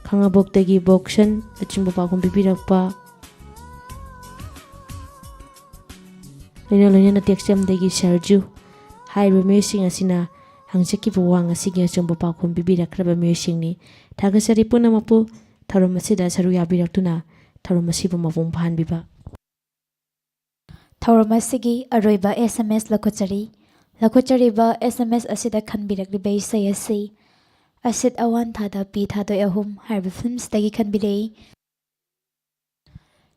ꯈꯥꯉꯕꯣꯛꯇꯒꯤ ꯕꯣꯛꯁꯟ ꯑꯆꯨꯝꯕ ꯄꯥꯎꯈꯨꯝ ꯄꯤꯕꯤꯔꯛꯄ, ꯂꯣꯏꯅ ꯂꯣꯏꯅꯅ ꯇꯦꯛꯆꯝꯗꯒꯤ ꯁꯔꯖꯨ ꯍꯥꯏꯔꯤꯕ ꯃꯤꯑꯣꯏꯁꯤꯡ ꯑꯁꯤꯅ ꯍꯪꯖꯈꯤꯕ ꯋꯥꯍꯪ ꯑꯁꯤꯒꯤ ꯑꯆꯨꯝꯕ ꯄꯥꯎꯈꯨꯝ ꯄꯤꯕꯤꯔꯛꯈ꯭ꯔꯕ ꯃꯤꯑꯣꯏꯁꯤꯡꯅꯤ꯫ ꯊꯥꯒꯠꯆꯔꯤ ꯄꯨꯝꯅꯃꯛꯄꯨ ꯊꯧꯔꯝ ꯑꯁꯤꯗ ꯁꯔꯨꯛ ꯌꯥꯕꯤꯔꯛꯇꯨꯅ ꯊꯧꯔꯝ ꯑꯁꯤꯕꯨ ꯃꯄꯨꯡ ꯐꯥꯍꯟꯕꯤꯕ꯫ ꯊꯧꯔꯝ ꯑꯁꯤꯒꯤ ꯑꯔꯣꯏꯕ ꯑꯦꯁ ꯑꯦꯝ ꯑꯦꯁ ꯂꯧꯈꯠꯆꯔꯤ꯫ ꯂꯧꯈꯠꯆꯔꯤꯕ ꯑꯦꯁ ꯑꯦꯝ ꯑꯦꯁ ꯑꯁꯤꯗ ꯈꯟꯕꯤꯔꯛꯂꯤꯕ ꯏꯁꯩ ꯑꯁꯤ ꯑꯁꯤꯠ ꯑꯋꯥꯟ ꯊꯥꯗ ꯄꯤ ꯊꯥꯗꯣꯏ ꯑꯍꯨꯝ ꯍꯥꯏꯔꯤꯕ ꯐꯤꯂꯝꯁꯤꯗꯒꯤ ꯈꯟꯕꯤꯔꯛꯏ꯫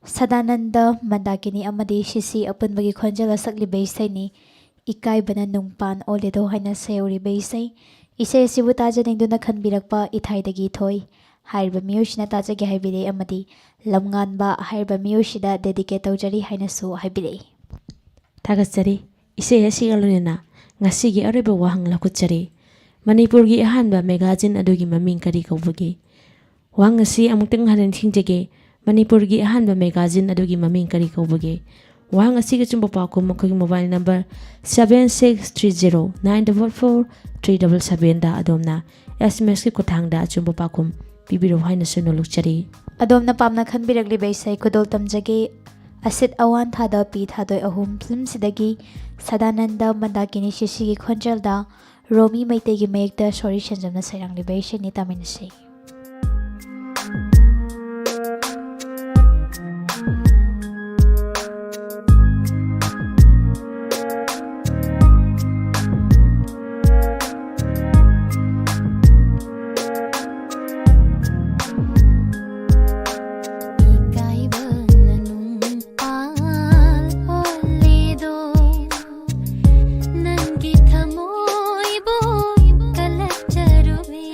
ꯁꯗꯥꯅꯟꯗ, ꯃꯟꯗꯥꯀꯤꯅꯤ ꯑꯃꯗꯤ ꯁꯤꯁꯤ ꯑꯄꯨꯟꯕꯒꯤ ꯈꯣꯟꯖꯦꯜꯗ ꯁꯛꯂꯤꯕ ꯏꯁꯩꯅꯤ꯫ ꯏꯀꯥꯏꯕꯅ ꯅꯨꯡꯄꯥꯟ ꯑꯣꯜꯂꯦꯗꯣ ꯍꯥꯏꯅ ꯁꯩꯍꯧꯔꯤꯕ ꯏꯁꯩ꯫ ꯏꯁꯩ ꯑꯁꯤꯕꯨ ꯇꯥꯖꯅꯤꯡꯗꯨꯅ ꯈꯟꯕꯤꯔꯛꯄ ꯏꯊꯥꯏꯗꯒꯤ ꯊꯣꯏ꯫ ꯍꯥꯏꯔꯤꯕ ꯃꯤꯑꯣꯏꯁꯤꯅ ꯇꯥꯖꯒꯦ ꯍꯥꯏꯕꯤꯔꯛꯏ ꯑꯃꯗꯤ ꯂꯝꯉꯥꯟꯕ ꯍꯥꯏꯔꯤꯕ ꯃꯤꯑꯣꯏꯁꯤꯗ dedicate ꯇꯧꯖꯔꯤ ꯍꯥꯏꯅꯁꯨ ꯍꯥꯏꯕꯤꯔꯛꯏ꯫ ꯊꯥꯒꯠꯆꯔꯤ꯫ ꯏꯁꯩ ꯑꯁꯤꯒ ꯂꯣꯏꯅꯅ ꯉꯁꯤꯒꯤ ꯑꯔꯣꯏꯕ ꯋꯥꯍꯪ ꯂꯧꯈꯠꯆꯔꯤ꯫ ꯃꯅꯤꯄꯨꯔꯒꯤ ꯑꯍꯥꯟꯕ magazine ꯑꯗꯨꯒꯤ ꯃꯃꯤꯡ ꯀꯔꯤ ꯀꯧꯕꯒꯦ? ꯋꯥꯍꯪ ꯑꯁꯤ ꯑꯃꯨꯛꯇꯪ ꯍꯟꯅ ꯅꯤꯡꯁꯤꯡꯖꯒꯦ꯫ ꯃꯅꯤꯄꯨꯔꯒꯤ ꯑꯍꯥꯟꯕ magazine ꯑꯗꯨꯒꯤ ꯃꯃꯤꯡ ꯀꯔꯤ ꯀꯧꯕꯒꯦ? ꯋꯥꯍꯪ ꯑꯁꯤꯒꯤ ꯑꯆꯨꯝꯕ ꯄꯥꯎꯈꯨꯝ ꯑꯩꯈꯣꯏꯒꯤ mobile number seven six three zero nine double four three double seven ꯗ ꯑꯗꯣꯝꯅ S M S ꯀꯤ ꯈꯨꯠꯊꯥꯡꯗ ꯑꯆꯨꯝꯕ ꯄꯥꯎꯈꯨꯝ ꯄꯤꯕꯤꯔꯛꯎ ꯍꯥꯏꯅꯁꯨ ꯅꯣꯜꯂꯨꯛꯆꯔꯤ꯫ ꯑꯗꯣꯝꯅ ꯄꯥꯝꯅ ꯈꯟꯕꯤꯔꯛꯂꯤꯕ ꯏꯁꯩ ꯈꯨꯗꯣꯜ ꯇꯝꯖꯒꯦ꯫ ꯑꯁꯤꯠ ꯑꯋꯥꯟ ꯊꯥꯗ ꯄꯤ ꯊꯥꯗꯣꯏ ꯑꯍꯨꯝ film ꯁꯤꯗꯒꯤ ꯁꯗꯥꯅꯟꯗ ꯃꯟꯗꯥꯀꯤꯅꯤ ꯁꯤꯁꯤꯒꯤ ꯈꯣꯟꯖꯦꯜꯗ ꯔꯣꯃꯤ ꯃꯩꯇꯩꯒꯤ ꯃꯌꯦꯛꯇ ꯁꯣꯔꯤ ꯁꯦꯟꯖꯝꯅ ꯁꯩꯔꯥꯡꯂꯤꯕ ꯏꯁꯩꯅꯤ, ꯇꯥꯃꯤꯟꯅꯁꯤ꯫ ꯏꯀꯥꯏꯕꯅ ꯅꯨꯡ ꯄꯥꯜ ꯑꯣꯜꯂꯦꯗꯣ, ꯅꯪꯒꯤ ꯊꯃꯣꯏꯕꯨ ꯀꯜꯂꯛꯆꯔꯨꯕꯤ꯫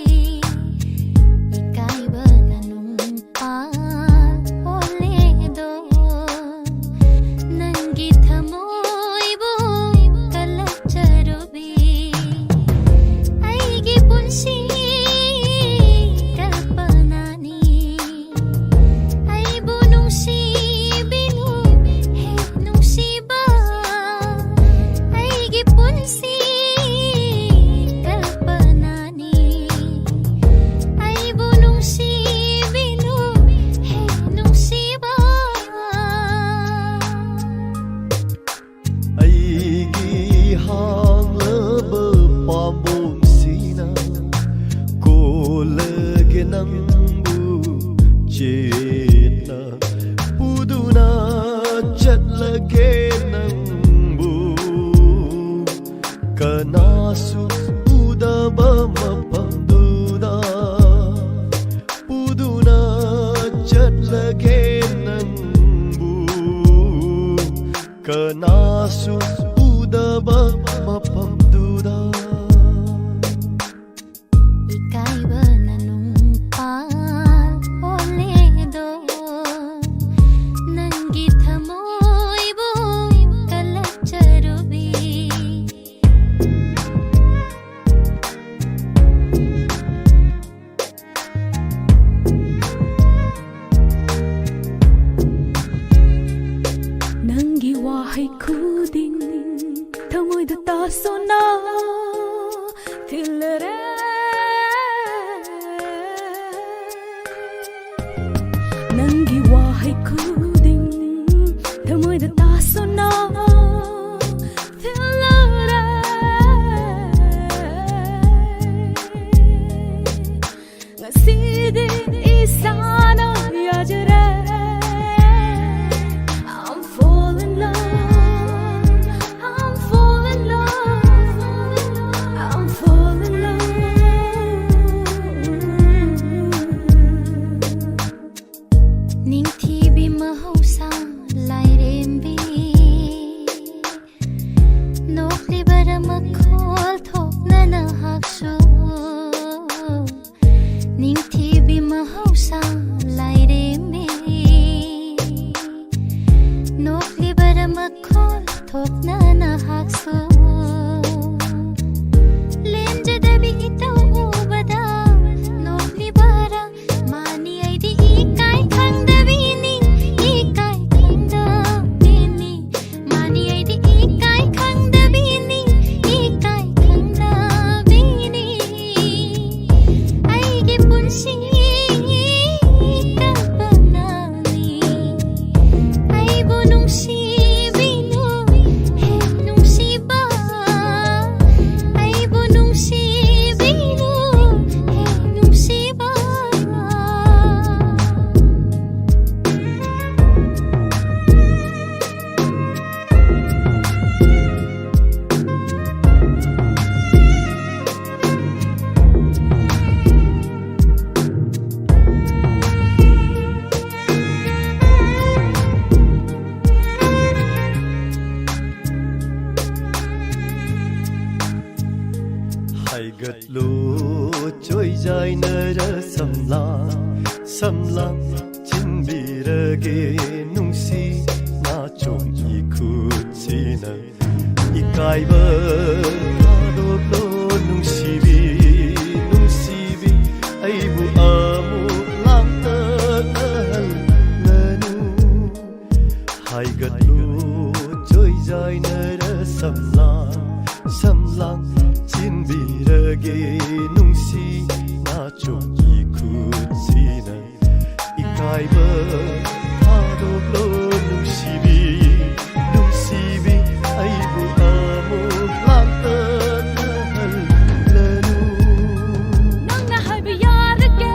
ꯏꯀꯥꯏꯕꯅ ꯅꯨꯡ ꯄꯥꯜ ꯑꯣꯜꯂꯦꯗꯣ, ꯅꯪꯒꯤ ꯊꯃꯣꯏꯕꯨ ꯀꯜꯂꯛꯆꯔꯨꯕꯤ꯫ ꯑꯩꯒꯤ ꯄꯨꯟꯁꯤ ꯀꯜꯄꯅꯥꯅꯤ꯫ ꯑꯩꯕꯨ ꯅꯨꯡꯁꯤꯕꯤꯅꯨ ꯍꯦ ꯅꯨꯡꯁꯤꯕ, ꯑꯩꯒꯤ ꯄꯨꯟꯁꯤ ꯀꯜꯄꯅꯥꯅꯤ꯫ ꯑꯩꯕꯨ ꯅꯨꯡꯁꯤꯕꯤꯅꯨ ꯍꯦ ꯅꯨꯡꯁꯤꯕ꯫ ꯑꯩꯒꯤ ꯍꯥꯡꯂꯕ ꯄꯥꯝꯕꯣꯝꯁꯤꯅ ꯀꯣꯜꯂꯒꯦ ꯅꯪꯕꯨ ꯆꯦꯠꯅ ꯄꯨꯗꯨꯅ ꯆꯠꯂꯒꯦ ꯅꯪꯕꯨ ꯀꯅꯥꯁꯨ ꯎꯗꯕ ꯃꯐꯝꯗꯨꯗ ꯄꯨꯗꯨꯅ ꯆꯠꯂꯒꯦ ꯅꯪꯕꯨ ꯀꯅꯥꯁꯨ ꯎꯗꯕ ꯃꯐꯝꯗꯨꯗ꯫ ꯏꯀꯥꯏꯕꯅ ꯅꯨꯡ ꯄꯥꯜ ꯍꯩꯈꯨꯗꯤꯡ ꯊꯃꯣꯏꯗ ꯇꯥꯁꯣꯅ ꯊꯤꯜꯂꯔꯦ꯫ ꯅꯪꯒꯤ ꯋꯥꯍꯩ ꯈꯨꯗꯤꯡ ꯊꯃꯣꯏꯗ ꯇꯥꯁꯣꯅ ꯊꯤꯜꯂꯔꯦ꯫ ꯉꯁꯤꯗꯤ ꯏꯁꯥꯅ ꯌꯥꯖꯔꯦ꯫ I'm fall in love, I'm fall in love, I'm fall in love. ꯅꯤꯡꯊꯤꯕꯤ ꯃꯍꯧꯁꯥ ꯂꯥꯏꯔꯦꯝꯕꯤ, ꯅꯣꯛꯂꯤꯕꯔ ꯃꯈꯣꯜ ꯊꯣꯛꯅ ꯅꯍꯥꯛꯁꯨ꯫ ꯅꯤꯡꯊꯤꯕꯤ ꯃꯍꯧꯁꯥ ꯂꯥꯏꯔꯦꯝꯕꯤ, ꯅꯣꯛꯂꯤꯕꯔ ꯃꯈꯣꯜ ꯊꯣꯛꯅ ꯅꯍꯥꯛꯁꯨ꯫ ꯂꯦꯝꯖꯗꯕꯤ ꯏꯇꯧ ꯎꯕꯗ ꯅꯣꯛꯂꯤꯕꯔ ꯃꯥꯅꯤ ꯑꯩꯗꯤ ꯏꯀꯥꯏ ꯈꯪꯗꯕꯤꯅꯤ, ꯏꯀꯥꯏ ꯈꯪꯗꯕꯤꯅꯤ꯫ ꯃꯥꯅꯤ ꯑꯩꯗꯤ ꯏꯀꯥꯏ ꯈꯪꯗꯕꯤꯅꯤ, ꯏꯀꯥꯏ ꯈꯪꯗꯕꯤꯅꯤ꯫ ꯑꯩꯒꯤ ꯄꯨꯟꯁꯤ ꯀꯜꯄꯅꯥꯅꯤ꯫ ꯑꯩꯕꯨ ꯅꯨꯡꯁꯤꯕꯤꯅꯨ, ꯍꯦ ꯅꯨꯡꯁꯤꯕ꯫ ꯑꯩꯕꯨ ꯅꯨꯡꯁꯤꯕꯤꯅꯨ, ꯍꯦ ꯅꯨꯡꯁꯤꯕ꯫ ꯍꯥꯏꯒꯠꯂꯨ ꯆꯣꯏꯖꯥꯏꯅꯔ ꯁꯝꯂꯥꯡ, ꯁꯝꯂꯥꯡ ꯆꯤꯟꯕꯤꯔꯒꯦ ꯅꯨꯡꯁꯤ ꯅꯥꯆꯣꯝ ꯏꯈꯨꯠꯁꯤꯅ꯫ ꯏꯀꯥꯏꯕ ꯊꯥꯗꯣꯛꯂꯣ ꯅꯨꯡꯁꯤꯕꯤ, ꯅꯨꯡꯁꯤꯕꯤ ꯑꯩꯕꯨ ꯑꯃꯨꯛ ꯂꯥꯡꯇꯛꯅꯍꯜꯂꯅꯨ꯫ ꯍꯥꯏꯒꯠꯂꯨ ꯆꯣꯏꯖꯥꯏꯅꯔ ꯁꯝꯂꯥꯡ, ꯁꯝꯂꯥꯡ ꯆꯤꯟꯕꯤꯔꯒꯦ ꯅꯨꯡꯁꯤ ꯅꯥꯆꯣꯝꯒꯤ ꯈꯨꯠꯁꯤꯅ꯫ ꯏꯀꯥꯏꯕ ꯊꯥꯗꯣꯛꯂꯣ ꯅꯨꯡꯁꯤꯕꯤ, ꯅꯨꯡꯁꯤꯕꯤ ꯑꯩꯕꯨ ꯑꯃꯨꯛ ꯂꯥꯡꯇꯛꯅꯍꯜꯂꯅꯨ꯫ ꯅꯪꯅ ꯍꯥꯏꯕ ꯌꯥꯔꯒꯦ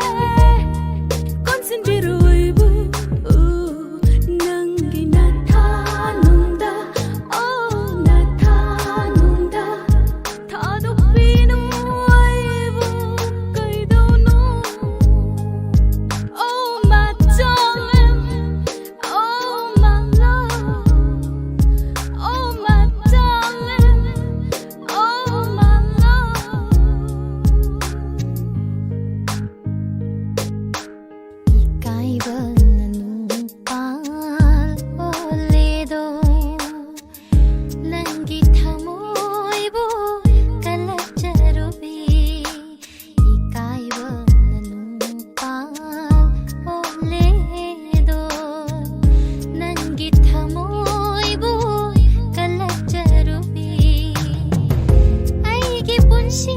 ꯀꯣꯟꯁꯤꯟꯕꯤꯔꯣꯏꯕꯨ ꯅꯪꯒꯤ ꯅꯊꯥꯅꯨꯡꯗ, ꯑꯣ ꯅꯊꯥꯅꯨꯡꯗ ꯊꯥꯗꯣꯛꯄꯤꯅꯨ ꯑꯩꯕꯨ ꯀꯩꯗꯧꯅꯣ? Oh my darling, oh my love, oh my darling, oh my love. ꯏಕಾಯಿಬ ನನುಪಾಲ್ ಓಲೇದೋ, ನಂಗಿ ಥಮೋಯ್ಬೋ ಕಲಚರುಬಿ. ꯏಕಾಯಿಬ ನನುಪಾಲ್ ಓಲೇದೋ, ನಂಗಿ ಥಮೋಯ್ಬೋ ಕಲಚರುಬಿ. ಐಗೆ ಪುನ್ಸಿ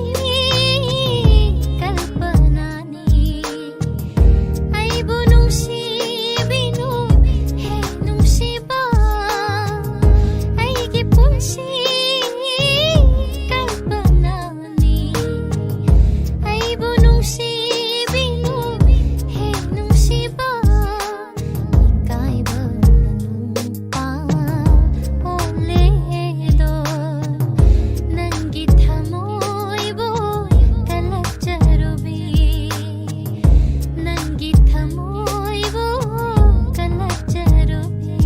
ಕಲ್ಪನಾ ꯑꯩꯕꯨ ꯅꯨꯡꯁꯤꯕꯤꯅꯨ, ꯍꯦ ꯅꯨꯡꯁꯤꯕ, ꯑꯩꯒꯤ ꯄꯨꯟꯁꯤ ꯀꯜꯄꯅꯥꯅꯤ꯫ ꯑꯩꯕꯨ ꯅꯨꯡꯁꯤꯕꯤꯅꯨ, ꯍꯦ ꯅꯨꯡꯁꯤꯕ, ꯏꯀꯥꯏꯕ ꯅꯨꯄꯥ ꯑꯣꯜꯂꯦꯗꯣ, ꯅꯪꯒꯤ ꯊꯃꯣꯏꯕꯨ ꯀꯜꯂꯛꯆꯔꯨꯕꯤ, ꯅꯪꯒꯤ ꯊꯃꯣꯏꯕꯨ ꯀꯜꯂꯛꯆꯔꯨꯕꯤ꯫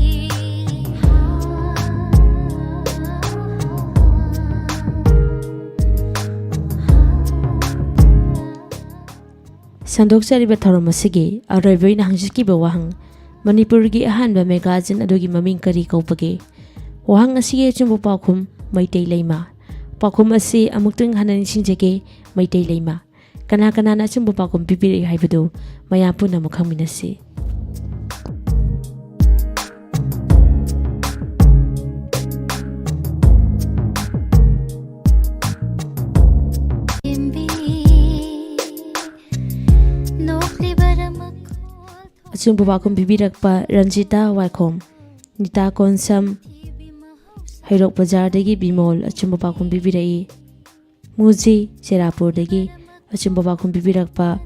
ꯁꯟꯗꯣꯛꯆꯔꯤꯕ ꯊꯧꯔꯝ ꯑꯁꯤꯒꯤ ꯑꯔꯣꯏꯕ ꯑꯣꯏꯅ ꯍꯪꯖꯈꯤꯕ ꯋꯥꯍꯪ, ꯃꯅꯤꯄꯨꯔꯒꯤ ꯑꯍꯥꯟꯕ ꯃꯦꯒꯥꯖꯤꯟ ꯑꯗꯨꯒꯤ ꯃꯃꯤꯡ ꯀꯔꯤ ꯀꯧꯕꯒꯦ? ꯋꯥꯍꯪ ꯑꯁꯤꯒꯤ ꯑꯆꯨꯝꯕ ꯄꯥꯎꯈꯨꯝ, ꯃꯩꯇꯩ ꯂꯩꯃ꯫ ꯄꯥꯎꯈꯨꯝ ꯑꯁꯤ ꯑꯃꯨꯛꯇꯪ ꯍꯟꯅ ꯅꯤꯡꯁꯤꯡꯖꯒꯦ, ꯃꯩꯇꯩ ꯂꯩꯃ꯫ ꯀꯅꯥ ꯀꯅꯥꯅ ꯑꯆꯨꯝꯕ ꯄꯥꯎꯈꯨꯝ ꯄꯤꯕꯤꯔꯛꯏ ꯍꯥꯏꯕꯗꯨ ꯃꯌꯥꯝ ꯄꯨꯝꯅꯃꯛ ꯈꯪꯃꯤꯟꯅꯁꯤ꯫ ꯑꯆꯨꯝꯕ ꯄꯥꯎꯈꯨꯝ ꯄꯤꯕꯤꯔꯛꯄ ꯔꯟꯖꯤꯇꯥ ꯋꯥꯏꯈꯣꯝ, ꯅꯤꯇꯥ ꯀꯣꯟꯁꯝ, ꯍꯩꯔꯣꯛ ꯕꯖꯥꯔꯗꯒꯤ ꯕꯤꯃꯣꯜ ꯑꯆꯨꯝꯕ ꯄꯥꯎꯈꯨꯝ ꯄꯤꯕꯤꯔꯛꯏ꯫ ꯃꯨꯖꯤ ꯆꯦꯔꯥꯄꯨꯔꯗꯒꯤ ꯑꯆꯨꯝꯕ ꯄꯥꯎꯈꯨꯝ ꯄꯤꯕꯤꯔꯛꯄ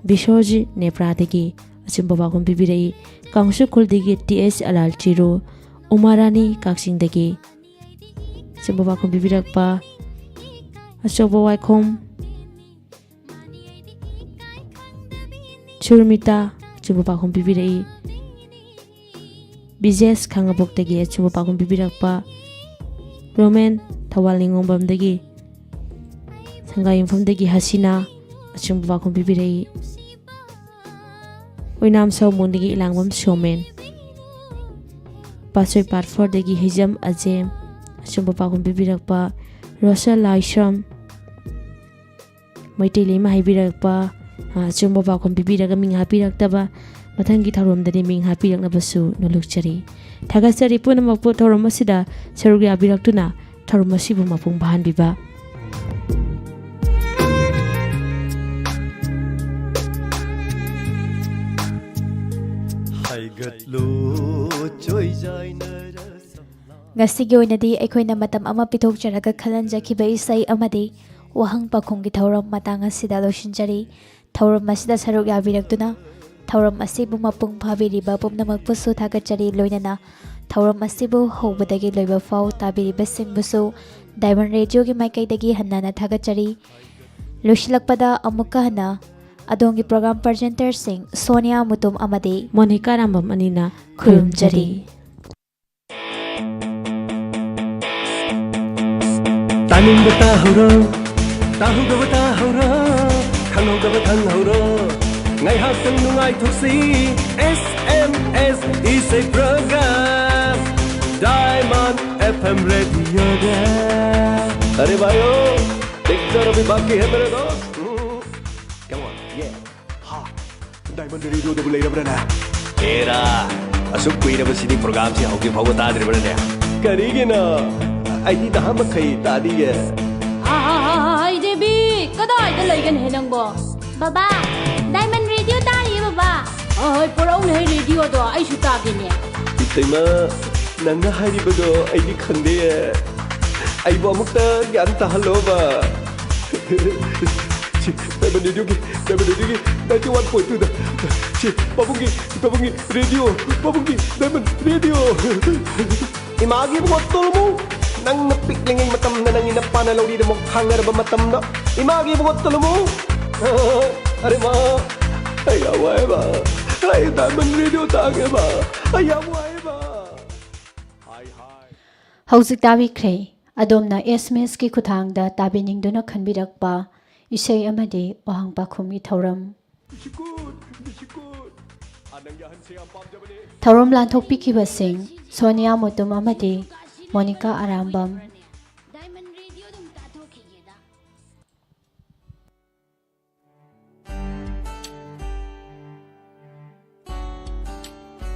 ꯕꯤꯁꯣꯔꯖꯤꯠ ꯅꯦꯄ꯭ꯔꯥꯗꯒꯤ ꯑꯆꯨꯝꯕ ꯄꯥꯎꯈꯨꯝ ꯄꯤꯕꯤꯔꯛꯏ꯫ ꯀꯥꯡꯁꯨꯈꯨꯜꯗꯒꯤ ꯇꯤ ꯑꯦꯁ ꯑꯂꯥꯜ ꯆꯤꯔꯨ, ꯎꯃꯥꯔꯥꯅꯤ ꯀꯛꯆꯤꯡꯗꯒꯤ ꯑꯆꯨꯝꯕ ꯄꯥꯎꯈꯨꯝ ꯄꯤꯕꯤꯔꯛꯄ ꯑꯆꯧꯕ ꯋꯥꯏꯈꯣꯝ ꯁꯨꯔꯃꯤꯇꯥ ꯑꯆꯨꯝꯕ ꯄꯥꯎꯈꯨꯝ ꯄꯤꯕꯤꯔꯛꯏ꯫ ꯕꯤꯖꯦꯁ ꯈꯥꯉꯕꯣꯛꯇꯒꯤ ꯑꯆꯨꯝꯕ ꯄꯥꯎꯈꯨꯝ ꯄꯤꯕꯤꯔꯛꯄ ꯔꯣꯃꯦꯟ ꯊꯧꯕꯥꯜ ꯅꯤꯉꯣꯝꯕꯝꯗꯒꯤ, ꯁꯪꯒꯥꯏꯌꯨꯝꯐꯝꯗꯒꯤ ꯍꯁꯤꯅꯥ ꯑꯆꯨꯝꯕ ꯄꯥꯎꯈꯨꯝ ꯄꯤꯕꯤꯔꯛꯏ꯫ ꯑꯣꯏꯅꯥꯝ ꯁꯥꯎꯃꯣꯟꯗꯒꯤ ꯏꯂꯥꯡꯕꯝ ꯁꯣꯃꯦꯟ, ꯄꯥꯠꯁꯣꯏ ꯄꯥꯠ ꯐꯣꯔꯗꯒꯤ ꯍꯤꯖꯝ ꯑꯖꯦꯝ ꯑꯆꯨꯝꯕ ꯄꯥꯎꯈꯨꯝ ꯄꯤꯕꯤꯔꯛꯄ ꯔꯣꯁꯟ ꯂꯥꯏꯁ꯭ꯔꯝ, ꯃꯩꯇꯩ ꯂꯩꯃ ꯍꯥꯏꯕꯤꯔꯛꯄ, ꯑ, ꯑꯆꯨꯝꯕ ꯄꯥꯎꯈꯨꯝ ꯄꯤꯕꯤꯔꯒ ꯃꯤꯡ ꯍꯥꯞꯄꯤꯔꯛꯇꯕ ꯃꯊꯪꯒꯤ ꯊꯧꯔꯝꯗꯗꯤ ꯃꯤꯡ ꯍꯥꯞꯄꯤꯔꯛꯅꯕꯁꯨ ꯅꯣꯂꯨꯛꯆꯔꯤ꯫ ꯊꯥꯒꯠꯆꯔꯤ ꯄꯨꯝꯅꯃꯛꯄꯨ ꯊꯧꯔꯝ ꯑꯁꯤꯗ ꯁꯔꯨꯛ ꯌꯥꯕꯤꯔꯛꯇꯨꯅ ꯊꯧꯔꯝ ꯑꯁꯤꯕꯨ ꯃꯄꯨꯡ ꯐꯥꯍꯟꯕꯤꯕ꯫ ꯍꯥꯏꯒꯠꯂꯨ ꯆꯣꯏꯖꯥꯏꯅꯔ ꯉꯁꯤꯒꯤ ꯑꯣꯏꯅꯗꯤ ꯑꯩꯈꯣꯏꯅ ꯃꯇꯝ ꯑꯃ ꯄꯤꯊꯣꯛꯆꯔꯒ ꯈꯜꯍꯟꯖꯈꯤꯕ ꯏꯁꯩ ꯑꯃꯗꯤ ꯋꯥꯍꯪ ꯄꯥꯎꯈꯨꯝꯒꯤ ꯊꯧꯔꯝ ꯃꯇꯥꯡ ꯑꯁꯤꯗ ꯂꯣꯏꯁꯤꯟꯖꯔꯤ꯫ ꯊꯧꯔꯝ ꯑꯁꯤꯗ ꯁꯔꯨꯛ ꯌꯥꯕꯤꯔꯛꯇꯨꯅ ꯊꯧꯔꯝ ꯑꯁꯤꯕꯨ ꯃꯄꯨꯡ ꯐꯥꯕꯤꯔꯤꯕ ꯄꯨꯝꯅꯃꯛꯄꯨꯁꯨ ꯊꯥꯒꯠꯆꯔꯤ, ꯂꯣꯏꯅꯅ ꯊꯧꯔꯝ ꯑꯁꯤꯕꯨ ꯍꯧꯕꯗꯒꯤ ꯂꯣꯏꯕ ꯐꯥꯎ ꯇꯥꯕꯤꯔꯤꯕꯁꯤꯡꯕꯨꯁꯨ ꯗꯥꯏꯃꯟ ꯔꯦꯗꯤꯑꯣꯒꯤ ꯃꯥꯏꯀꯩꯗꯒꯤ ꯍꯟꯅ ꯍꯟꯅ ꯊꯥꯒꯠꯆꯔꯤ꯫ ꯂꯣꯏꯁꯤꯜꯂꯛꯄꯗ ꯑꯃꯨꯛꯀ ꯍꯟꯅ ꯑꯗꯣꯝꯒꯤ ꯄ꯭ꯔꯣꯒ꯭ꯔꯥꯝ ꯄ꯭ꯔꯖꯦꯟꯇꯔꯁꯤꯡ ꯁꯣꯅꯤꯌꯥ ꯃꯨꯇꯨꯝ ꯑꯃꯗꯤ ꯃꯣꯅꯤꯀꯥ ꯔꯥꯝꯕꯝ ꯑꯅꯤꯅ ꯈꯨꯔꯨꯝꯖꯔꯤ꯫ ꯈꯨꯔꯨꯝꯖꯔꯤ꯫ ꯇꯥꯅꯤꯡꯕ ꯇꯥꯍꯧꯔꯣ, ꯇꯥꯍꯧꯗꯕ ꯇꯥꯍꯧꯔꯣ, ꯈꯪꯍꯧꯗꯕ ꯈꯪꯍꯧꯔꯣ꯫ ꯉꯥꯏꯍꯥꯛꯇꯪ ꯅꯨꯡꯉꯥꯏꯊꯣꯛꯁꯤ, S M S ꯏꯁꯩ program, Diamond F M radioꯗ꯫ अरे भाइयों, एक तरफ भी बाकी है मेरे दोस्त। Come on, yeah. ꯍꯥ, ꯗꯥꯏꯃꯟ ꯔꯦꯗꯤꯑꯣꯗꯕꯨ ꯂꯩꯔꯕ꯭ꯔꯅꯦ? ꯑꯦꯔꯥ, ꯑꯁꯨꯛ ꯀꯨꯏꯔꯕꯁꯤꯗꯤ ꯄ꯭ꯔꯣꯒ꯭ꯔꯥꯝꯁꯤ ꯍꯧꯖꯤꯛ ꯐꯥꯎꯕ ꯇꯥꯗ꯭ꯔꯤꯕ꯭ꯔꯅꯦ? ꯀꯔꯤꯒꯤꯅꯣ? ꯑꯩꯗꯤ ꯅꯍꯥ ꯃꯈꯩ ꯇꯥꯅꯤꯡꯉꯦ꯫ ꯍꯥꯏ ꯗꯦꯕꯤ, ꯀꯗꯥꯏꯗ ꯂꯩꯒꯅꯤ ꯅꯪꯕꯣ? ꯕꯕꯥ, ꯗꯥꯏꯃꯟ ꯔꯦꯗꯤꯑꯣ ꯇꯥꯔꯤꯌꯦ ꯕꯕꯥ꯫ ꯍꯣꯏ, ꯄꯨꯔꯛꯎꯅꯦ ꯔꯦꯗꯤꯑꯣꯗꯣ, ꯑꯩꯁꯨ ꯇꯥꯒꯦꯅꯦ꯫ ꯏꯇꯩꯃ, ꯅꯪꯅ ꯍꯥꯏꯔꯤꯕꯗꯣ ꯑꯩꯗꯤ ꯈꯪꯗꯦ꯫ ꯑꯩꯕꯨ ꯑꯃꯨꯛꯇ ꯒ꯭ꯌꯥꯟ ꯇꯥꯍꯜꯂꯣꯕ꯫ ꯁꯤ ꯗꯥꯏꯃꯟ ꯔꯦꯗꯤꯑꯣꯒꯤ, ꯗꯥꯏꯃꯟ ꯔꯦꯗꯤꯑꯣꯒꯤ ninety one point two ꯗ꯫ ꯁꯤ ꯄꯥꯕꯨꯡꯒꯤ, ꯄꯥꯕꯨꯡꯒꯤ ꯔꯦꯗꯤꯑꯣ, ꯄꯥꯕꯨꯡꯒꯤ ꯗꯥꯏꯃꯟ ꯔꯦꯗꯤꯑꯣ꯫ ꯏꯃꯥꯒꯤ ꯏꯕꯨꯡꯉꯣ ꯇꯣꯂꯨꯃꯨ, ꯅꯪꯅ ꯄꯤꯛꯂꯤꯉꯩ ꯃꯇꯝꯗ ꯅꯪꯒꯤ ꯅꯄꯥꯅ ꯂꯧꯔꯤꯗ ꯑꯃꯨꯛ ꯊꯥꯡꯅꯔꯕ ꯃꯇꯝꯗ, ꯏꯃꯥꯒꯤ ꯏꯕꯨꯡꯉꯣ ꯇꯣꯂꯨꯃꯨ꯫ ꯑꯔꯦ ꯃꯥ, ꯑꯩ ꯌꯥꯝ ꯋꯥꯏꯕ, ꯑꯩ ꯗꯥꯏꯃꯟ ꯔꯦꯗꯤꯑꯣ ꯇꯥꯒꯦꯕ, ꯑꯩ ꯌꯥꯝ ꯋꯥꯏꯕ꯫ ꯍꯧꯖꯤꯛ ꯇꯥꯕꯤꯈ꯭ꯔꯦ ꯑꯗꯣꯝꯅ ꯑꯦꯁ ꯑꯦꯝ ꯑꯦꯁꯀꯤ ꯈꯨꯠꯊꯥꯡꯗ ꯇꯥꯕꯤꯅꯤꯡꯗꯨꯅ ꯈꯟꯕꯤꯔꯛꯄ ꯏꯁꯩ ꯑꯃꯗꯤ ꯋꯥꯍꯪ ꯄꯥꯎꯈꯨꯝꯒꯤ ꯊꯧꯔꯝ꯫ ꯊꯧꯔꯝ ꯂꯥꯟꯊꯣꯛꯄꯤꯈꯤꯕꯁꯤꯡ ꯁꯣꯅꯤꯌꯥ ꯃꯨꯇꯨꯝ ꯑꯃꯗꯤ ꯃꯣꯅꯤꯀꯥ ꯑꯔꯥꯝꯕꯝ꯫